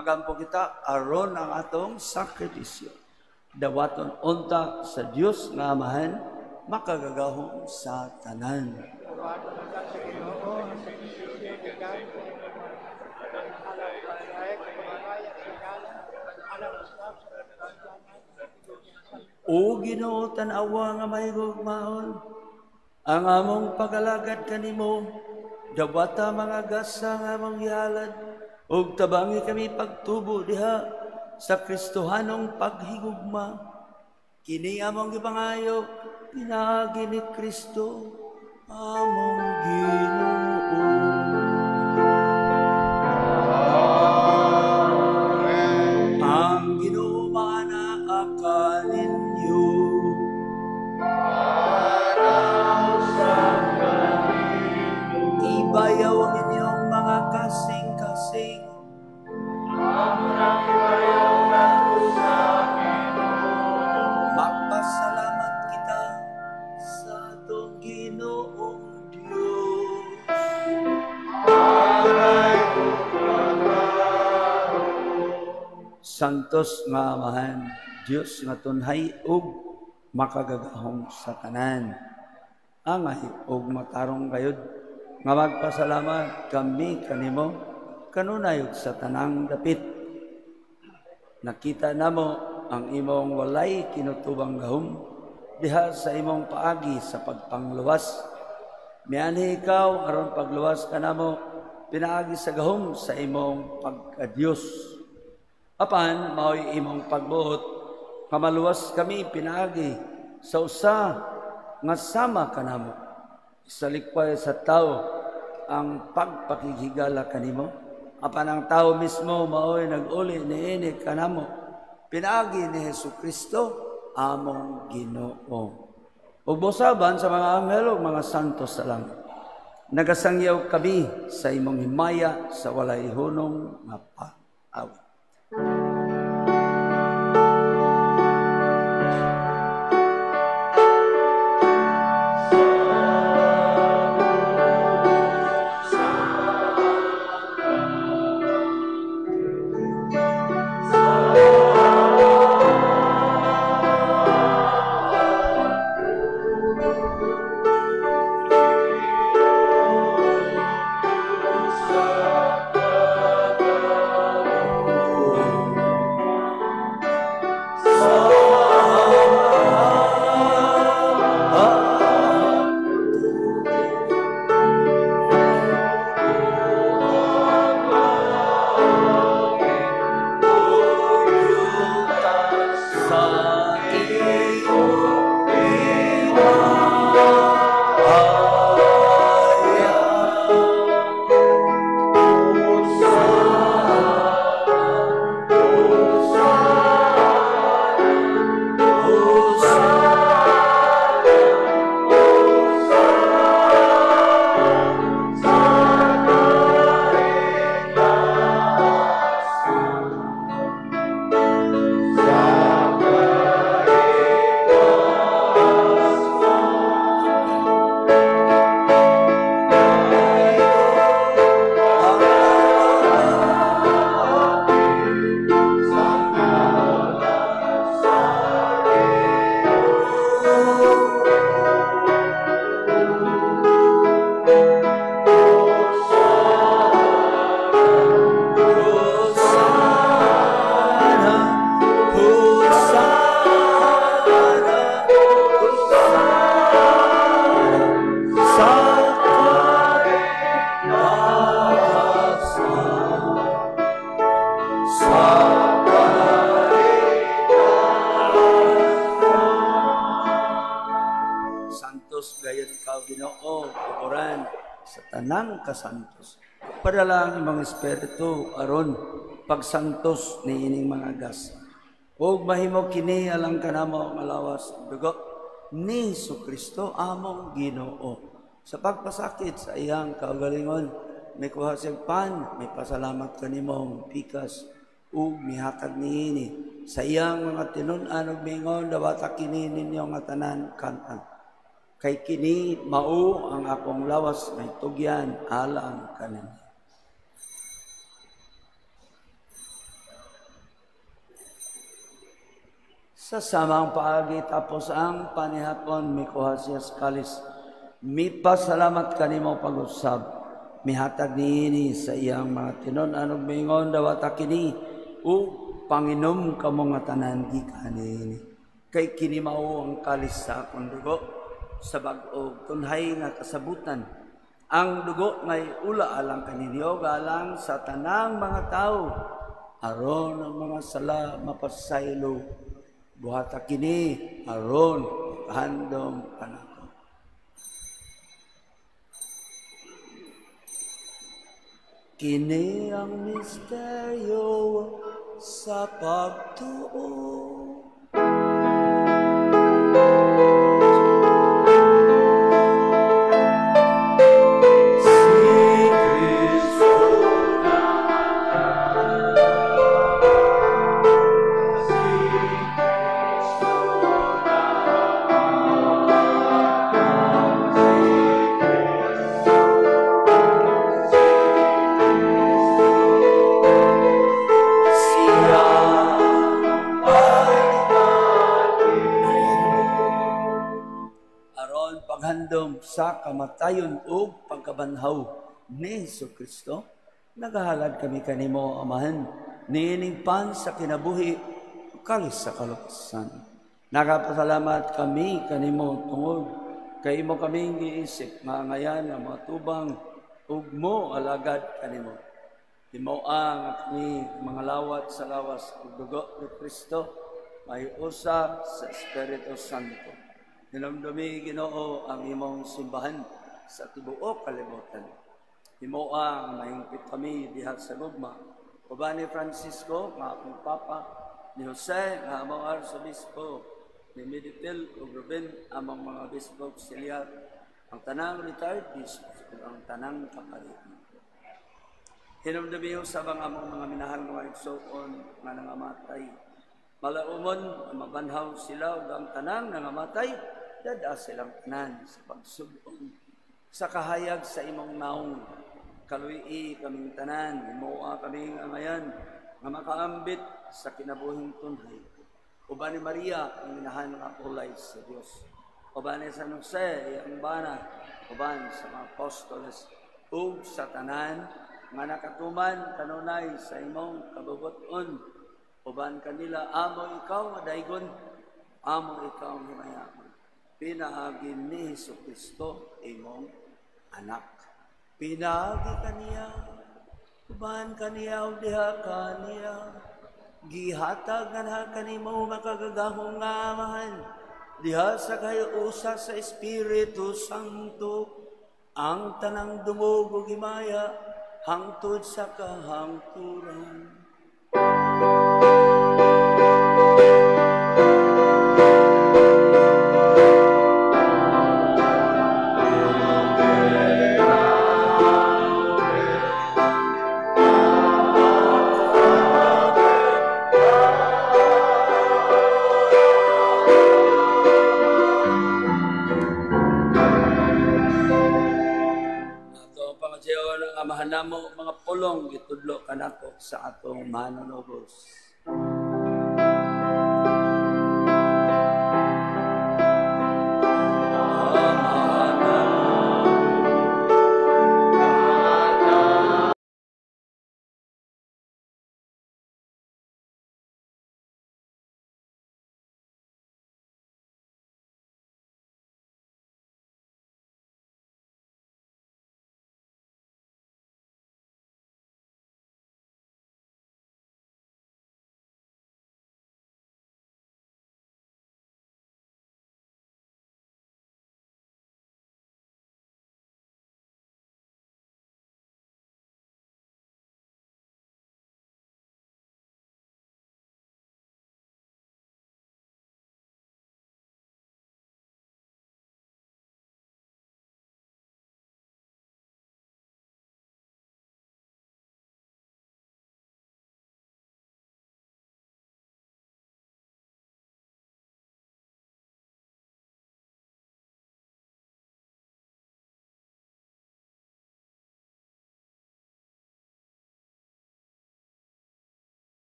Magampo kita aron ang atong sakripisyo. Dawaton unta sa Dios nga Amahan, makagagahom sa tanan. O Ginoo, tan-awa nga mahigugmaon ang among pagalagad kanimo, dawata mga gasa nga among gihalad, ug tabangi kami pagtubo diha sa Kristohanong paghigugma. Kini among gipangayo pinaagi ni Kristo among Ginoo. Amen. Ang Ginoo maanaa kaninyo. Ibayaw ang inyong mga kasing-kasing. Magpasalamat kita sa atong Ginoong Diyos. Santos nga Amahan, Diyos nga tunhay ug makagagahom sa tanan. Angay ug matarong gayud nga magpasalamat kami kanimo kanunay ug sa tanang dapit. Nakita namo ang imong walay kinutubang gahom diha sa imong paagi sa pagpangluwas. Mianhi ikaw aron pagluwas kanamo pinaagi sa gahom sa imong pagkadiyos. Apan mao'y imong pagbuot nga maluwas kami pinaagi sa usa nga sama kanamo. Isalikway sa tao ang pagpakighigala kanimo, apan ang tao mismo mao'y nag-uli niini kanamo pinaagi ni Hesukristo among Ginoo. Ug busaban sa mga anghel ug mga santo sa langit, nagasangyaw kami sa imong himaya sa walay hunong nga pag-awit. Kasantos. Padala ang imong espiritu aron pagsantos ni ining mga gas. Ug mahimo kini alang kanamo nga lawas dugo ni Hesukristo among Ginoo. Sa pagpasakit sa iyang kaugalingon, mikuha siyang pan, may pasalamat kanimong pikas ug mihatag niini sa iyang mga tinun-an ug miingon, dawata kini ninyo nga tanan kan-an. Kay kini mao ang akong lawas may tugyan alang kaninyo. Sa samang paagi tapos ang panihapon, mikuha siya sa kalis. Mipasalamat kanimo pag-usab. Mihatag niini sa iyang mga tinun-an ug miingon, dawata kini ug panginom kamo nga tanan gikan niini. Kay kini mao ang kalis sa akong dugo sa bag-o tunhay nga kasabutan. Ang dugo ngay ula alang kaninyo alang sa tanang mga tao aron ang mga sala mapasaylo. Buhata kini aron handom kanako. Kini ang misteryo sa pagtuo. Sa kamatayon ug pagkabanhaw ni Hesukristo, nagahalad kami kanimo, Amahan, niining pan sa kinabuhi, kalis sa kaluwasan. Nagapasalamat kami kanimo tungod kay imo kaming giisip nga ngayan ang mga tubang ug mo alagad kanimo. Himoa nga kami mga lawat sa lawas ug dugo ni Kristo may usa sa Espiritu Santo. Hinumdumi Ginoo ang imong simbahan sa tibuok kalibutan. Himoa nga mahingpit kami diha sa gugma. Uban ni Francisco nga akong Papa, ni Jose nga among Arsobispo, ni Meditel ug Ruben among mga bispo auxiliar, ang tanang retired bishops ug ang tanang kaparian. Hinumdumi usab ang among mga minahal nga mga igsoon nga nangamatay. Malaumon, mabanhaw sila ug ang tanang nangamatay, dada silang tanan sa pagsub-on sa kahayag sa imong naong. Kaluy-i kaming tanan, himoa kaming angayan nga makaambit sa kinabuhing tunhay. Uban ni Maria ang minahan nga ulay sa Dios. Uban ni San Jose iyang bana, uban sa mga apostoles ug sa tanan nga nakatuman kanunay sa imong kabubuton. Uban kanila amo ikaw nga daygon, amo ikaw himayaon. Pinaagi ni Jesucristo imong anak. Pinaagi kaniya, uban kaniya ug diha kaniya, gihatag nganha kanimo makagagahom nga Amahan, diha sa kahiusa sa Espiritu Santo, ang tanang dungog ug himaya hangtod sa kahangturan. Namo mga pulong gitudlo kanako sa atong manunubos.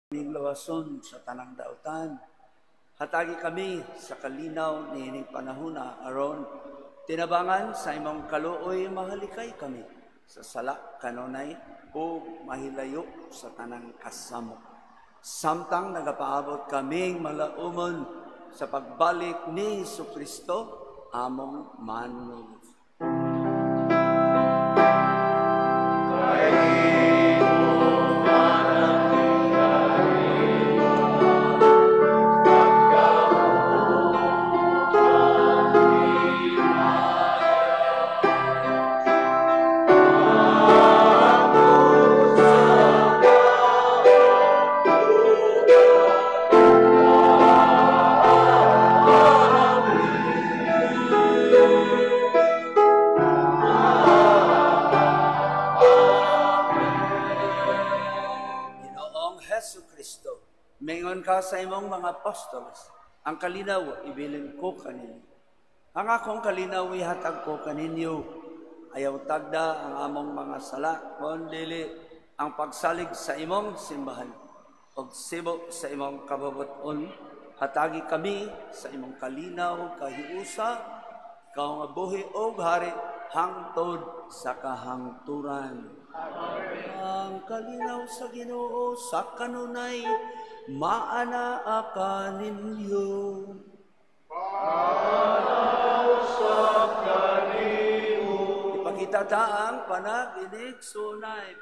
Kaming lawason sa tanang dautan. Hatagi kami sa kalinaw niining panahona aron tinabangan sa imong kaluoy mahalikay kami sa sala kanunay o mahilayo sa tanang kasamok. Samtang nagapaabot kaming malaumon sa pagbalik ni Jesucristo among manunubos. sa imong mga apostoles, ang kalinaw ibilin ko kaninyo. Ang akong kalinaw ihatag ko kaninyo. Ayaw tagda ang among mga sala, kun dili ang pagsalig sa imong simbahan. Og sibo sa imong kababuton, hatagi kami sa imong kalinaw kahiusa, ikaw nga buhi og hari hangtod sa kahangturan. Amen. Ang kalinaw sa Ginoo sa kanunay maanaa kaninyo. Maanaa sa kanimo. Ipakita ta ang panag-inig sunay.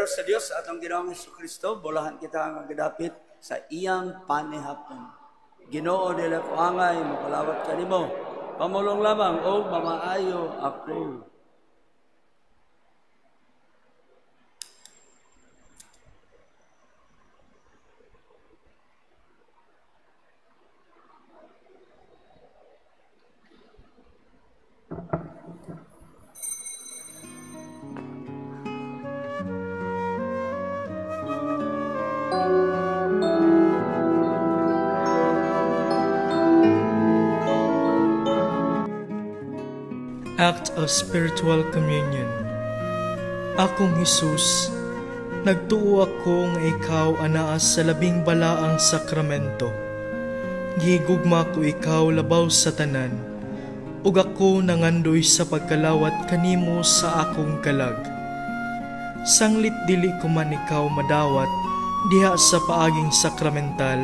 Sa Dios atong Ginoong Hesukristo, bolahan kita ang gadapit sa iyang panihapon. Ginoo dili ko angay makalawat kanimo. Pamulong lamang og mamaayo ako. Act of Spiritual Communion. Akong Hesus, nagtuo ako nga ikaw anaa sa labing balaang sakramento. Gihigugma ko ikaw labaw sa tanan, ug ako nangandoy sa pagkalawat kanimo sa akong kalag. Sanglit dili ko man ikaw madawat diha sa paaging sakramental,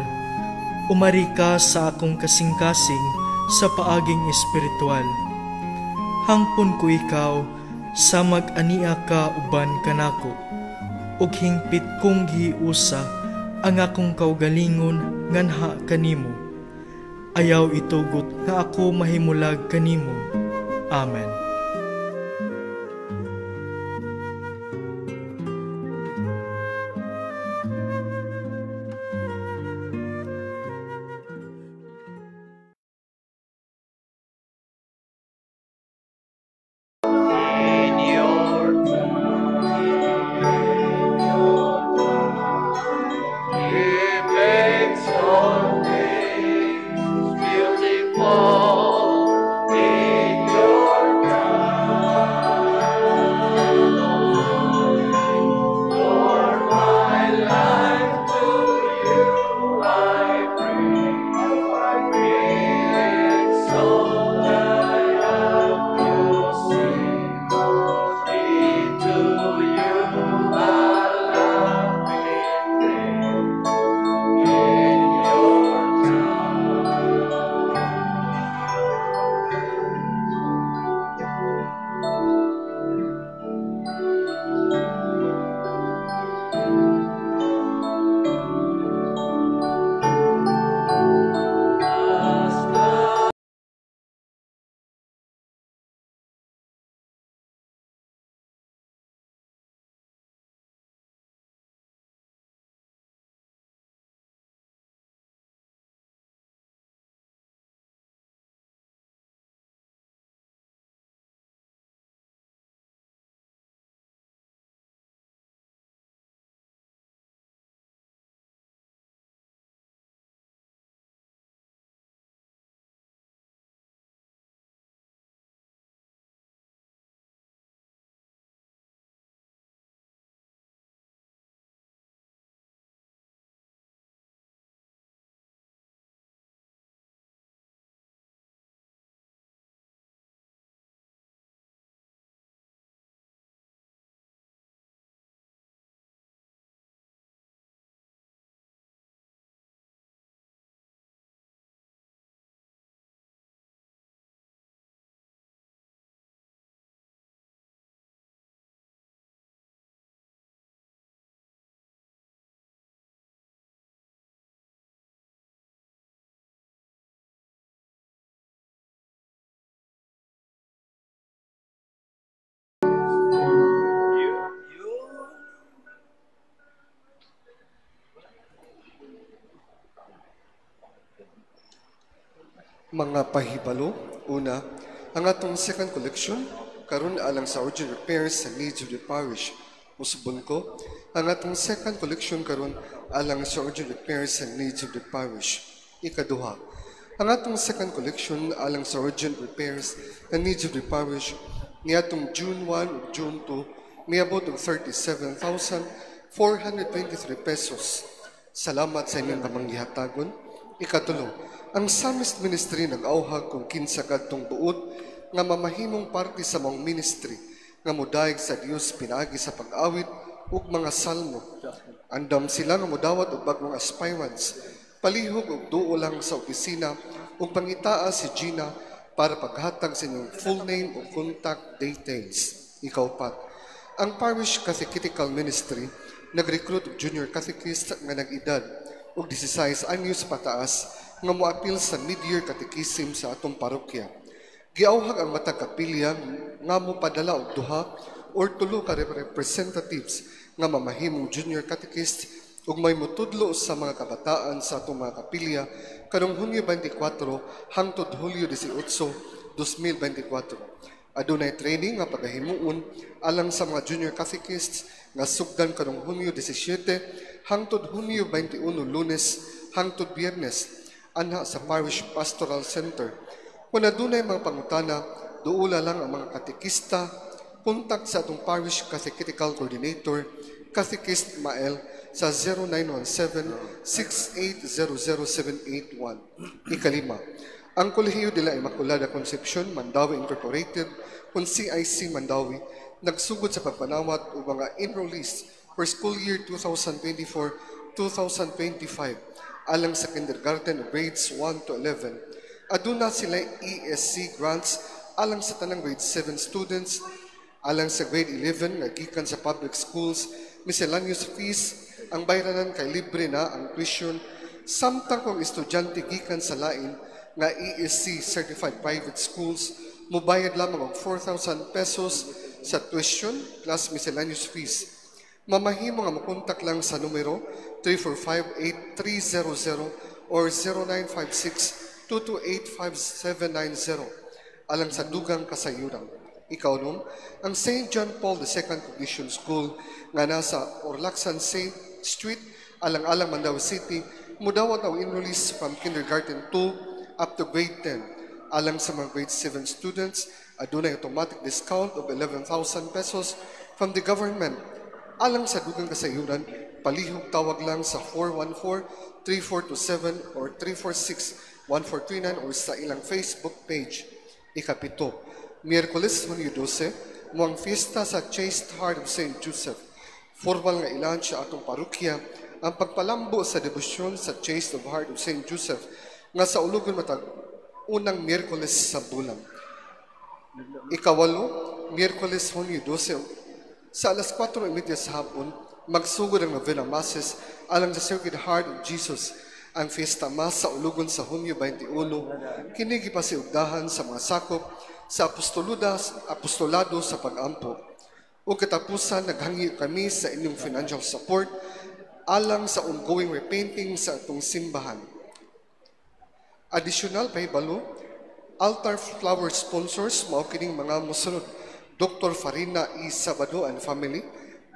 umari ka sa akong kasing-kasing sa paaging espiritual. Hangpon ko ikaw sa mag-ania ka uban kanako, ug hingpit kong gihiusa ang akong kaugalingon nganha kanimo. Ayaw itugot nga ako mahimulag kanimo. Amen. Beautiful in your time. Mga pahibalo, una, ang atong second collection, karon alang sa urgent repairs sa needs of the parish. Usbon ko, ang atong second collection karon alang sa urgent repairs sa needs of the parish. Ikaduha, ang atong second collection alang sa urgent repairs and needs of the parish niadtong June 1 ug June 2 miabot og 37,423 pesos. Salamat sa inyong kamanggihatagon. Ikatulo, ang Psalmist Ministry nag-auhag kung kinsa kadtong buot nga mamahimong parte sa maong ministry nga mudayeg sa Dios pinaagi sa pag-awit ug mga salmo. Andam sila nga mudawat og bagong aspirants. Palihog og duol lang sa opisina ug pangitaa si Gina para paghatag sa inyong full name ug contact details. Ikaupat, ang Parish Catechetical Ministry nag-recruit og junior catechist nga nag-edad og 16 anyos pataas nga moapil sa mid-year catechism sa atong parokya. Giauhag ang matag kapilya nga mopadala og duha or tulo ka representatives nga mamahimong junior catechist ug may motudlo sa mga kabataan sa atong mga kapilya karong Hunyo 24 hangtod Hulyo 18, 2024. Adunay training nga pagahimuon alang sa mga junior catechists nga sugdan karong Hunyo 17 hangtod Hunyo 21, Lunes hangtod Biyernes, anha sa Parish Pastoral Center. Kung adunay mga pangutana, duula lang ang mga katekista, contact sa atong Parish Catechetical Coordinator, Catechist Mael, sa 0917-6800781. Ikalima, ang Kolehiyo de la Immaculada Concepcion, Mandaue Incorporated, kung CIC Mandaue, nagsugod sa pagpanawat og mga enrollees for school year 2024-2025 alang sa kindergarten grades 1 to 11. Aduna sila ESC grants alang sa tanang grade 7 students, alang sa grade 11 nga gikan sa public schools, miscellaneous fees ang bayranan kay libre na ang tuition, samtang kung estudyante gikan sa lain nga ESC certified private schools, mubayad lamang og 4,000 pesos sa tuition plus miscellaneous fees. Mamahimo nga mokontak lang sa numero 345-8300 or 0956-228-5790 alang sa dugang kasayuran. Ikaunom, ang St. John Paul II Cognition School nga nasa Orlacsan St. Street, Alang-alang, Mandaue City, mudawat ang enrollees from kindergarten 2 up to grade 10. Alang sa mga grade 7 students, adunay automatic discount of 11,000 pesos from the government. Alang sa dugang kasayuran, palihog tawag lang sa 414-3427 or 346-1439 or sa ilang Facebook page. Ikapito, Miyerkules, Hunyo 12, mao ang fiesta sa Chaste Heart of St. Joseph. Formal nga i-launch sa atong parokya ang pagpalambo sa debosyon sa Chaste of Heart of St. Joseph nga saulugon matag unang Miyerkules sa bulan. Ikawalo, Miyerkules, Hunyo 12, sa alas 4:30 sa hapon, magsugod ang novena masses alang sa Sacred Heart of Jesus. Ang fiesta mass saulugon sa Hunyo 21, kini gipasiugdahan sa mga sakop sa apostolado sa pag-ampo. Ug katapusan, naghangyo kami sa inyong financial support alang sa ongoing repainting sa atong simbahan. Additional pahibalo, altar flower sponsors mao kining mga mosunod: Dr. Farina E. Sabado and family,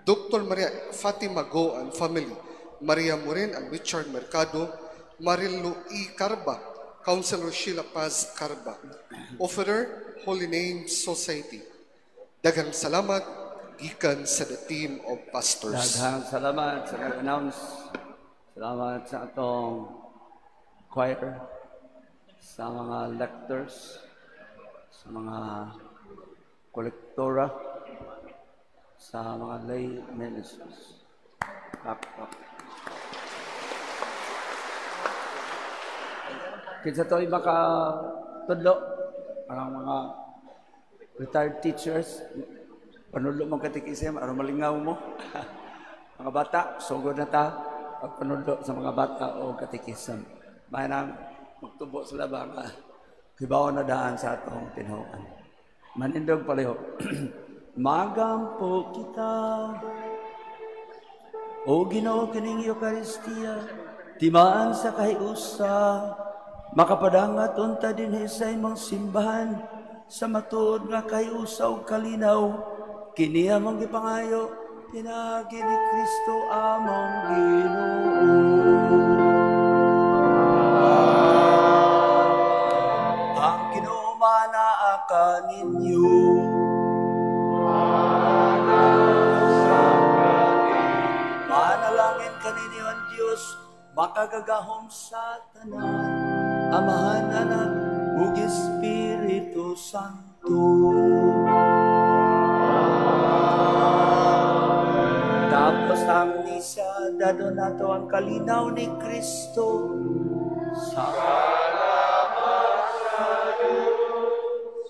Dr. Maria Fatima Go and family, Maria Morin and Richard Mercado, Marilo E. Carba, Councilor Sheila Paz Carba. Offerer, Holy Name Society. Daghang salamat gikan sa the team of pastors. Daghang salamat sa nag-announce. Salamat sa atong choir, sa mga lectors, sa mga kolektora, sa mga lay ministers. Pak, pak. Kinsa to'y makatudlo, ang mga retired teachers, panudlo mong katikism, aron malingaw mo. Mga bata, sugod na ta, pagpanudlo sa mga bata o katikism. May nang magtubo sila ba nga, hibaw na daan sa atong tinuohan. Manindog palihog. Magampo kita. O Ginoo, kining Eucharistia, timaan sa kahiusa, Makapadangat unta dinhi sa imong simbahan sa matuod nga kahiusa ug kalinaw. Kini among gipangayo pinaagi ni Kristo among Ginoo. Ang Ginoo manaa kaninyo. Manalangin kaninyo ang Dios makagagahom sa tanan, Amahan, Anak, ug Espiritu Santo. Amen. Tapos ang misa, dadon nato ang kalinaw ni Kristo. Salamat sa Diyos.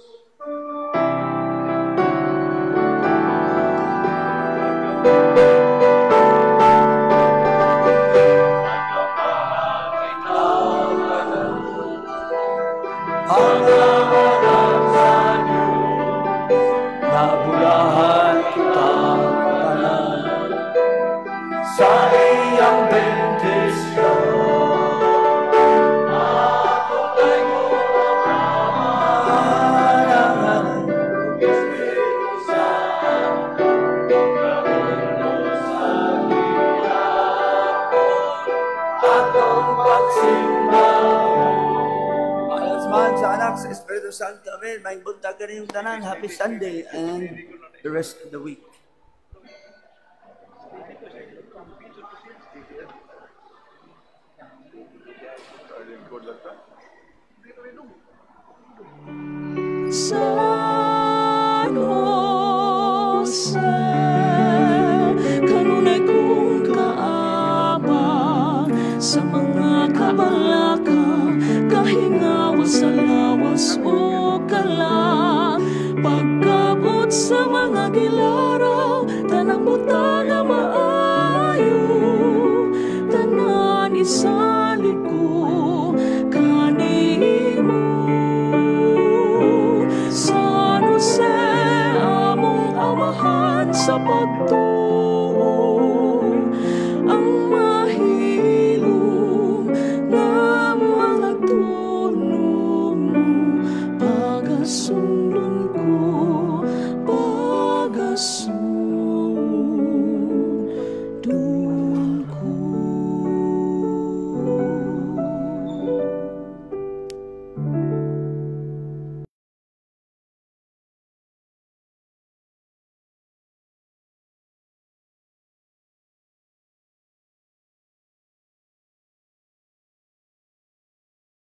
Nabulahan kita tanan sa iyang bendisyon. Sa Espiritu Santo, amen. May buntag kaniyong tanan. Happy Sunday and the rest of the week. San Jose, kanunay kong kaabang sa mga kabalaka, kahingawa sa lawas o kalat. Pagkabot sa mga gilaraw, tanang butang nga maayo, tanan isali ko kanimo. San Jose, among amahan sa pagtuo, ang mahilom nga mga tuno mo pagasubo.